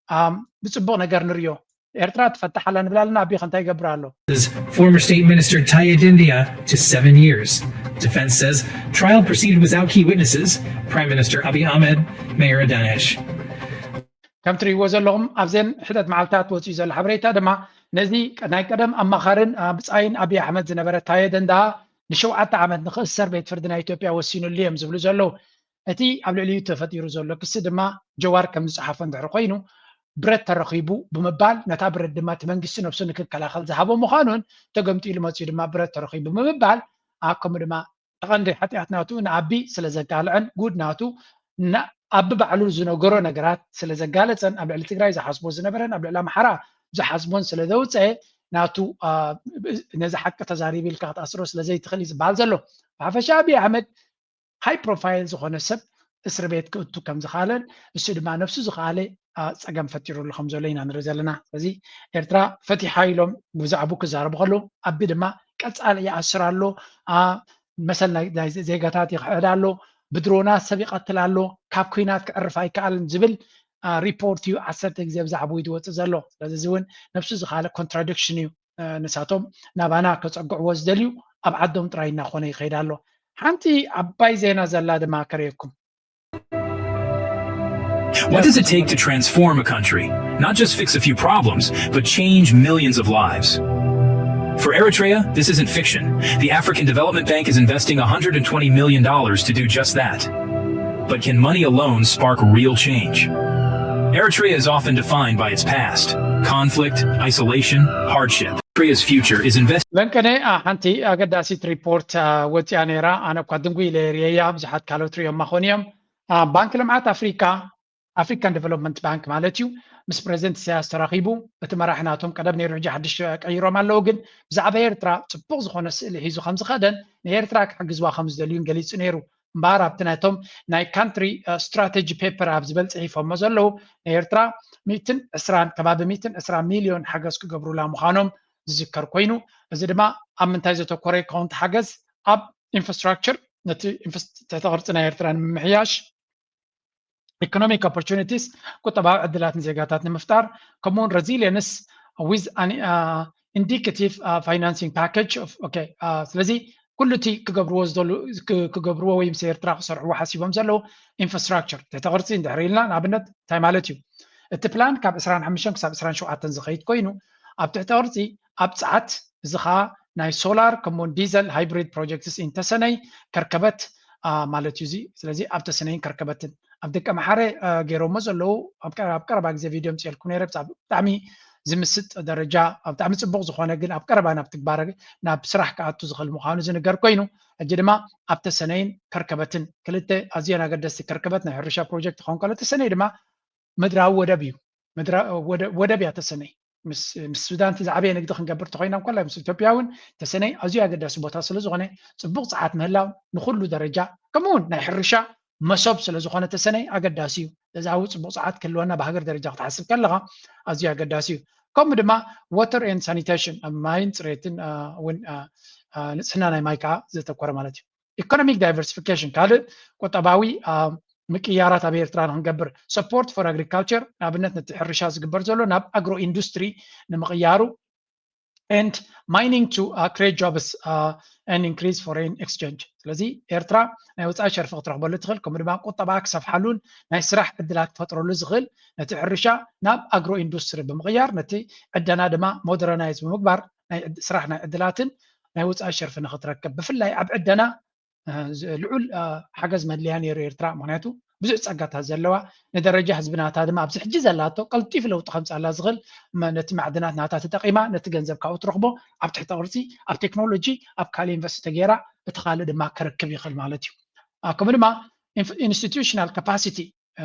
ኣም፣ ብጽቡቕ ነገር ንርእዮ። ኤርትራ ትፈታሕ ኣላ ንብል ኣለና፣ ኣቢ ከ እንታይ ይገብር ኣሎ? Former State Minister Taye Dendia to seven years. Defense says trial proceeded without key witnesses. Prime Minister Abiy Ahmed, Mayor Adanesh. ከም ትርእይዎ ዘለኹም ኣብዘን ሕደት መዓልታት ወፂኡ ዘሎ ሓበሬታ ድማ ነዚ ናይ ቀደም ኣማኻርን፣ አ፣ ብጻይን ኣብይ ኣሕመድ ዝነበረ ታየ ደንደኣ ንሸውዓተ ዓመት ንኽእሰር ቤት ፍርዲ ናይ ኢትዮጵያ ወሲኑሉ እዮም ዝብሉ ዘለዉ። እቲ ኣብ ልዕሊኡ ተፈጢሩ ዘሎ ክሲ ድማ ጀዋር ከም ዝጸሓፎ እንድሕር ኮይኑ ብረት ተረኺቡ ብምባል ነታ ብረት ድማ እቲ መንግስቲ ነብሱ ንክከላኸል ዝሃቦ ምዃኑን ተገምጢሉ መጺኡ ድማ ብረት ተረኺቡ ብምባል፣ አ፣ ከምኡ ድማ እቲ ቀንዲ ሓጢኣት ናቱ ንኣቢ ስለ ዘጋልዐን ጉድ ናቱ ን-፣ ኣቢ ባዕሉ ዝነገሮ ነገራት ስለ ዘጋለጸን ኣብ ልዕሊ ትግራይ ዝሓስቦ ዝነበረን ኣብ ልዕሊ ኣምሓራ ዝሓስቦን ስለ ዘውፀአ ናቱ፣ አ፣ ነዚ ሓቂ ተዛሪቡ ኢልካ ክትኣስሮ ስለ ዘይትኽእል እዩ ዝበሃል ዘሎ። ብሓፈሻ ኣቢ ኣሕመድ ሃይ ፕሮፋይል ዝኾነ ሰብ እስሪ ቤት ክእቱ ከም ዝኻለን እሱ ድማ ነብሱ ዝኸኣለ፣ አ፣ ጸገም ፈጢሩሉ ከም ዘሎ ኢና ንርኢ ዘለና። ስለዚ ኤርትራ ፈቲሓ ኢሎም ብዛዕቡ ክዛረቡ ከለዉ ኣቢ ድማ ቀጻሊ ይኣስር ኣሎ። አ፣ መሰል ናይ፣ ናይ ዜጋታት ይኽሕድ ኣሎ፣ ብድሮናት ሰብ ይቐትል ኣሎ፣ ካብ ኲናት ክዕርፍ ኣይከኣልን ዝብል፣ አ፣ ሪፖርት እዩ ዓሰርተ ግዜ ብዛዕባኡ ዝወጽእ ዘሎ። ስለዚ እዚ እውን ነብሱ ዝኻለ ኮንትራዲክሽን እዩ። አ፣ ንሳቶም ናባና ከጸግዕዎ ዝደልዩ ኣብ ዓዶም ጥራይ እናኾነ ይኸይድ ኣሎ። ሓንቲ ዓባይ ዜና ዘላ ድማ ከርእየኩም። What does it take to transform a country? Not just fix a few problems, but change millions of lives. For Eritrea, this isn't fiction. The African Development Bank is investing one hundred twenty million dollars to do just that. But can money alone spark real change? Eritrea is often defined by its past. Conflict, isolation, hardship. Korea's future is invested. ለንቀነ ሓንቲ ኣገዳሲት ሪፖርት ወፅያ ነይራ። ኣነ እኳ ድንጉ ኢለ ርእየያ፣ ብዙሓት ካልኦት ርእዮማ ኾን እዮም። ባንክ ልምዓት ኣፍሪካ፣ ኣፍሪካን ዴቨሎፕመንት ባንክ ማለት እዩ፣ ምስ ፕሬዚደንት ኢሳያስ ተራኺቡ። እቲ መራሒ ናቶም ቀደም ነይሩ፣ ሕጂ ሓድሽ ቀይሮም ኣለዉ፣ ግን ብዛዕባ ኤርትራ ፅቡቕ ዝኾነ ስእሊ ሒዙ ከም ዝኸደን ንኤርትራ ክሕግዝዋ ከም ዝደልዩን ገሊፁ ነይሩ። እምበኣር ኣብቲ ናይቶም ናይ ካንትሪ ስትራቴጂ ፔፐር ኣብ ዝበል ፅሒፎሞ ዘለዉ፣ ንኤርትራ ሚእትን ዕስራን፣ ከባቢ ሚእትን ዕስራ ሚልዮን ሓገዝ ክገብሩላ ምዃኖም ዝዝከር ኮይኑ፣ እዚ ድማ ኣብ ምንታይ ዘተኮረ ይኸውን? ሓገዝ ኣብ ኢንፍራስትራክቸር፣ ነቲ ትሕተ ቅርፂ ናይ ኤርትራ ንምምሕያሽ፣ ኢኮኖሚክ ኦፖርቹኒቲስ፣ ቁጠባዊ ዕድላት ንዜጋታት ንምፍጣር፣ ከምኡውን ሬዚሊየንስ ዊዝ ኢንዲኬቲቭ ፋይናንሲንግ ፓኬጅ። ስለዚ ኩሉ እቲ ክገብርዎ ዝደሉ ክገብርዎ ወይ ምስ ኤርትራ ክሰርሕዎ ሓሲቦም ዘለዉ ኢንፍራስትራክቸር፣ ትሕተ ቅርፂ እንድሕር ኢልና ንኣብነት እንታይ ማለት እዩ? እቲ ፕላን ካብ ዕስራን ሓሙሽተን ክሳብ ዕስራን ሸውዓተን ዝኸይድ ኮይኑ፣ ኣብ ትሕተ ቅርፂ ኣብ ፀዓት፣ እዚ ከዓ ናይ ሶላር ከምኡውን ዲዘል ሃይብሪድ ፕሮጀክትስ ኢን ተሰነይ ከርከበት ማለት እዩ። እዚ ስለዚ ኣብ ተሰነይን ከርከበትን ኣብ ደቀ መሓረ ገይሮሞ ዘለዉ ኣብ ቀረባ ግዜ ቪድዮ ምፅኤልኩም ነይረ። ብጣዕሚ ዝምስጥ ደረጃ፣ ብጣዕሚ ፅቡቕ ዝኾነ ግን ኣብ ቀረባ ናብ ትግባረ ናብ ስራሕ ክኣቱ ዝኽእል ምዃኑ ዝንገር ኮይኑ፣ ሕጂ ድማ ኣብ ተሰነይን ከርከበትን ክልተ ኣዝየን ኣገደስቲ፣ ከርከበት ናይ ሕርሻ ፕሮጀክት ክኸውን ከሎ፣ ተሰነይ ድማ ምድራዊ ወደብ እዩ። ወደብ እያ ተሰነይ። ምስ ሱዳን እቲ ዝዓበየ ንግዲ ክንገብር ተኮይና እንኮላይ ምስ ኢትዮጵያ እውን ተሰነይ ኣዝዩ ኣገዳሲ ቦታ ስለዝኾነ፣ ፅቡቕ ፀዓት ምህላው ንኩሉ ደረጃ፣ ከምኡ እውን ናይ ሕርሻ መሶብ ስለዝኾነ ተሰነይ ኣገዳሲ እዩ። ስለዚ ኣብኡ ፅቡቕ ፀዓት ክህልወና ብሃገር ደረጃ ክትሓስብ ከለኻ ኣዝዩ ኣገዳሲ እዩ። ከምኡ ድማ ወተር ኤንድ ሳኒቴሽን፣ ኣብ ማይን ፅሬትን እውን ንፅህና ናይ ማይ ከዓ ዘተኮረ ማለት እዩ። ኢኮኖሚክ ዳይቨርሲፊኬሽን፣ ካልእ ቁጠባዊ ምቅያራት ኣብ ኤርትራ ንክንገብር፣ ሰፖርት ፎር ኣግሪካልቸር፣ ንኣብነት ነቲ ሕርሻ ዝግበር ዘሎ ናብ ኣግሮ ኢንዱስትሪ ንምቕያሩ፣ and mining to create jobs and increase foreign exchange። ስለዚ ኤርትራ ናይ ወፃኢ ሸርፊ ክትረክበሉ ትኽእል፣ ከምኡ ድማ ቁጠባ ክሰፍሓሉን ናይ ስራሕ ዕድላት ክፈጥረሉ ዝኽእል፣ ነቲ ሕርሻ ናብ ኣግሮ ኢንዱስትሪ ብምቕያር፣ ነቲ ዕደና ድማ ሞደርናይዝ ብምግባር ናይ ስራሕ ናይ ዕድላትን ናይ ወፃኢ ሸርፊ ንክትረክብ፣ ብፍላይ ኣብ ዕደና ልዑል ሓገዝ መድልያ ነይሩ ኤርትራ። ምክንያቱ ብዙሕ ፀጋታት ዘለዋ፣ ንደረጃ ህዝብናታ ድማ ኣብዚ ሕጂ ዘላቶ ቀልጢፉ ለውጢ ከምፅኣላ ዝኽእል፣ ነቲ ማዕድናት ናታ ተጠቂማ ነቲ ገንዘብ ካብኡ ትረክቦ ኣብ ትሕተ ቅርፂ፣ ኣብ ቴክኖሎጂ፣ ኣብ ካልእ ኢንቨስት ተገይራ፣ እቲ ካልእ ድማ ክርክብ ይኽእል ማለት እዩ። ከምኡ ድማ ኢንስቲቱሽናል ካፓሲቲ፣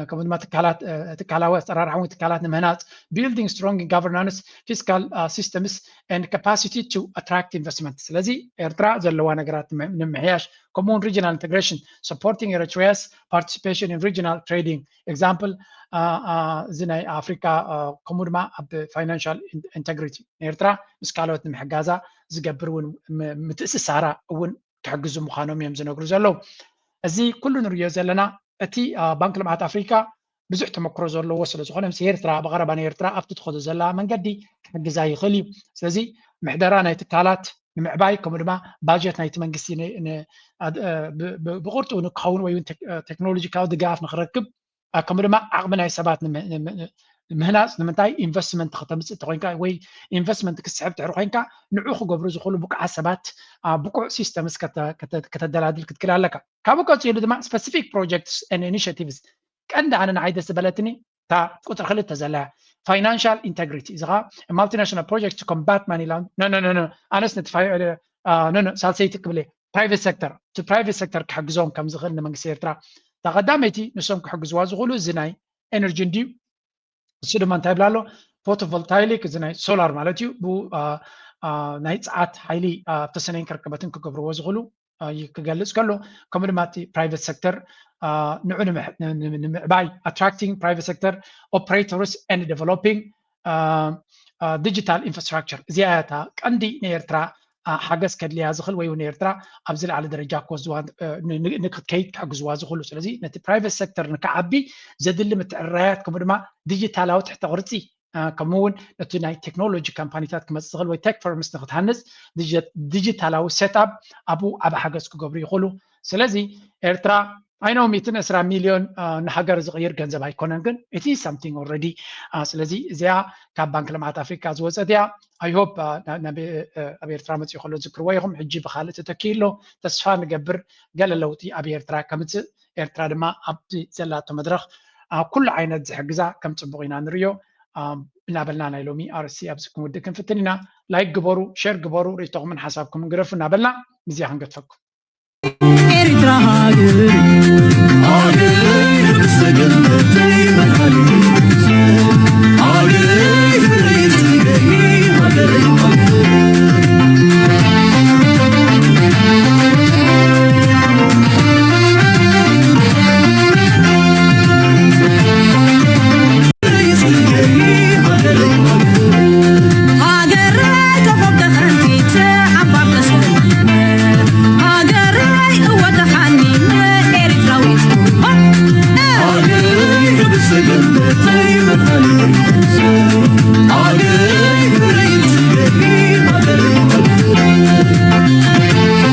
ከምኡ ድማ ትካላት፣ ትካላዊ ኣሰራርሓ ወይ ትካላት ንምህናፅ፣ building strong governance, fiscal systems and capacity to attract investment። ስለዚ ኤርትራ ዘለዋ ነገራት ንምምሕያሽ፣ ከምኡውን regional integration, supporting Eritrea's participation in regional trading, example እዚ ናይ ኣፍሪካ፣ ከምኡ ድማ ኣብ ፋይናንሻል ኢንተግሪቲ ኤርትራ ምስ ካልኦት ንምሕጋዛ ዝገብር እውን ምትእስሳራ እውን ክሕግዙ ምዃኖም እዮም ዝነግሩ ዘለዉ። እዚ ኩሉ ንርእዮ ዘለና፣ እቲ ባንክ ልምዓት ኣፍሪካ ብዙሕ ተመክሮ ዘለዎ ስለዝኾነ፣ ምስ ኤርትራ ብቐረባ ንኤርትራ ኣብቲ ትኸዶ ዘላ መንገዲ ክሕግዛ ይኽእል እዩ። ስለዚ ምሕደራ ናይ ትካላት ንምዕባይ፣ ከምኡ ድማ ባጀት ናይቲ መንግስቲ ብቕርጡ ንክኸውን ወይ ቴክኖሎጂካዊ ድጋፍ ንክረክብ፣ ከምኡ ድማ ዓቕሚ ናይ ሰባት ምህናፅ፣ ንምንታይ ኢንቨስትመንት ከተምፅእ ተኮይንካ ወይ ኢንቨስትመንት ክትስሕብ ድሕሪ ኮይንካ፣ ንዑ ክገብሩ ዝኽእሉ ብቁዓት ሰባት፣ ብቁዕ ሲስተምስ ከተደላድል ክትክእል ኣለካ። ካብኡ ቀፂሉ ድማ ስፐሲፊክ ፕሮጀክትስ ኤንድ ኢኒሽቲቭስ፣ ቀንዲ ኣነ ንዓይ ደስ ዝበለትኒ እታ ቁፅሪ ክልተ ዘላ ፋይናንሻል ኢንተግሪቲ፣ እዚ ከዓ multinational project to combat money laundering። ኣነስ ነቲ ሳልሰይቲ ክብል፣ ፕራይቬት ሴክተር፣ እቲ ፕራይቬት ሴክተር ክሕግዞም ከም ዝኽእል ንመንግስቲ ኤርትራ፣ እታ ቀዳመይቲ ንሶም ክሕግዝዋ ዝኽእሉ እዚ ናይ ኤነርጂ እንድዩ። እሱ ድማ እንታይ ይብላ ኣሎ? ፎቶቮልታይክ፣ እዚ ናይ ሶላር ማለት እዩ። ብኡ ናይ ፀዓት ሓይሊ ኣብ ተሰነይን ከርከበትን ክገብርዎ ዝኽእሉ ክገልፅ ከሎ፣ ከምኡ ድማ እቲ ፕራይቬት ሴክተር ንዑ ንምዕባይ፣ attracting private sector operators and developing digital infrastructure፣ እዚኣ እያ እታ ቀንዲ ንኤርትራ ሓገዝ ከድልያ ዝኽእል ወይ እውን ኤርትራ ኣብ ዝለዓለ ደረጃ ክወስድዋ ንክትከይድ ክሕግዝዋ ዝኽእሉ። ስለዚ ነቲ ፕራይቬት ሴክተር ንክዓቢ ዘድሊ ምትዕርራያት፣ ከምኡ ድማ ዲጂታላዊ ትሕተ ቅርፂ፣ ከምኡ እውን ነቲ ናይ ቴክኖሎጂ ካምፓኒታት ክመፅእ ዝኽእል ወይ ቴክ ፈርምስ ንክትሃንፅ ዲጂታላዊ ሴትኣፕ ኣብኡ ዓቢ ሓገዝ ክገብሩ ይኽእሉ። ስለዚ ኤርትራ ኣይኖ ሚእትን ዕስራ ሚልዮን ንሃገር ዝቕይር ገንዘብ ኣይኮነን፣ ግን እቲ ሳምቲንግ ኦልሬዲ። ስለዚ እዚኣ ካብ ባንክ ልምዓት ኣፍሪካ ዝወፀት እያ። ኣይ ሆፕ ኣብ ኤርትራ መፅኡ ከሎ ዝክርዎ ኢኹም። ሕጂ ብካልእ ተተኪኡ ኣሎ። ተስፋ ንገብር ገለ ለውጢ ኣብ ኤርትራ ከምፅእ፣ ኤርትራ ድማ ኣብቲ ዘላቶ መድረኽ ኩሉ ዓይነት ዝሕግዛ ከም ፅቡቕ ኢና ንርእዮ። እናበልና ናይ ሎሚ ኣርእስቲ ኣብዚ ክንውድእ ክንፍትን ኢና። ላይክ ግበሩ፣ ሸር ግበሩ፣ ርእይቶኹምን ሓሳብኩምን ግደፉ እናበልና ምስዚኣ ክንገድፈኩም። ኤርትራ ሃገር ሃገር ብሰገነት ዘይመልኣሊ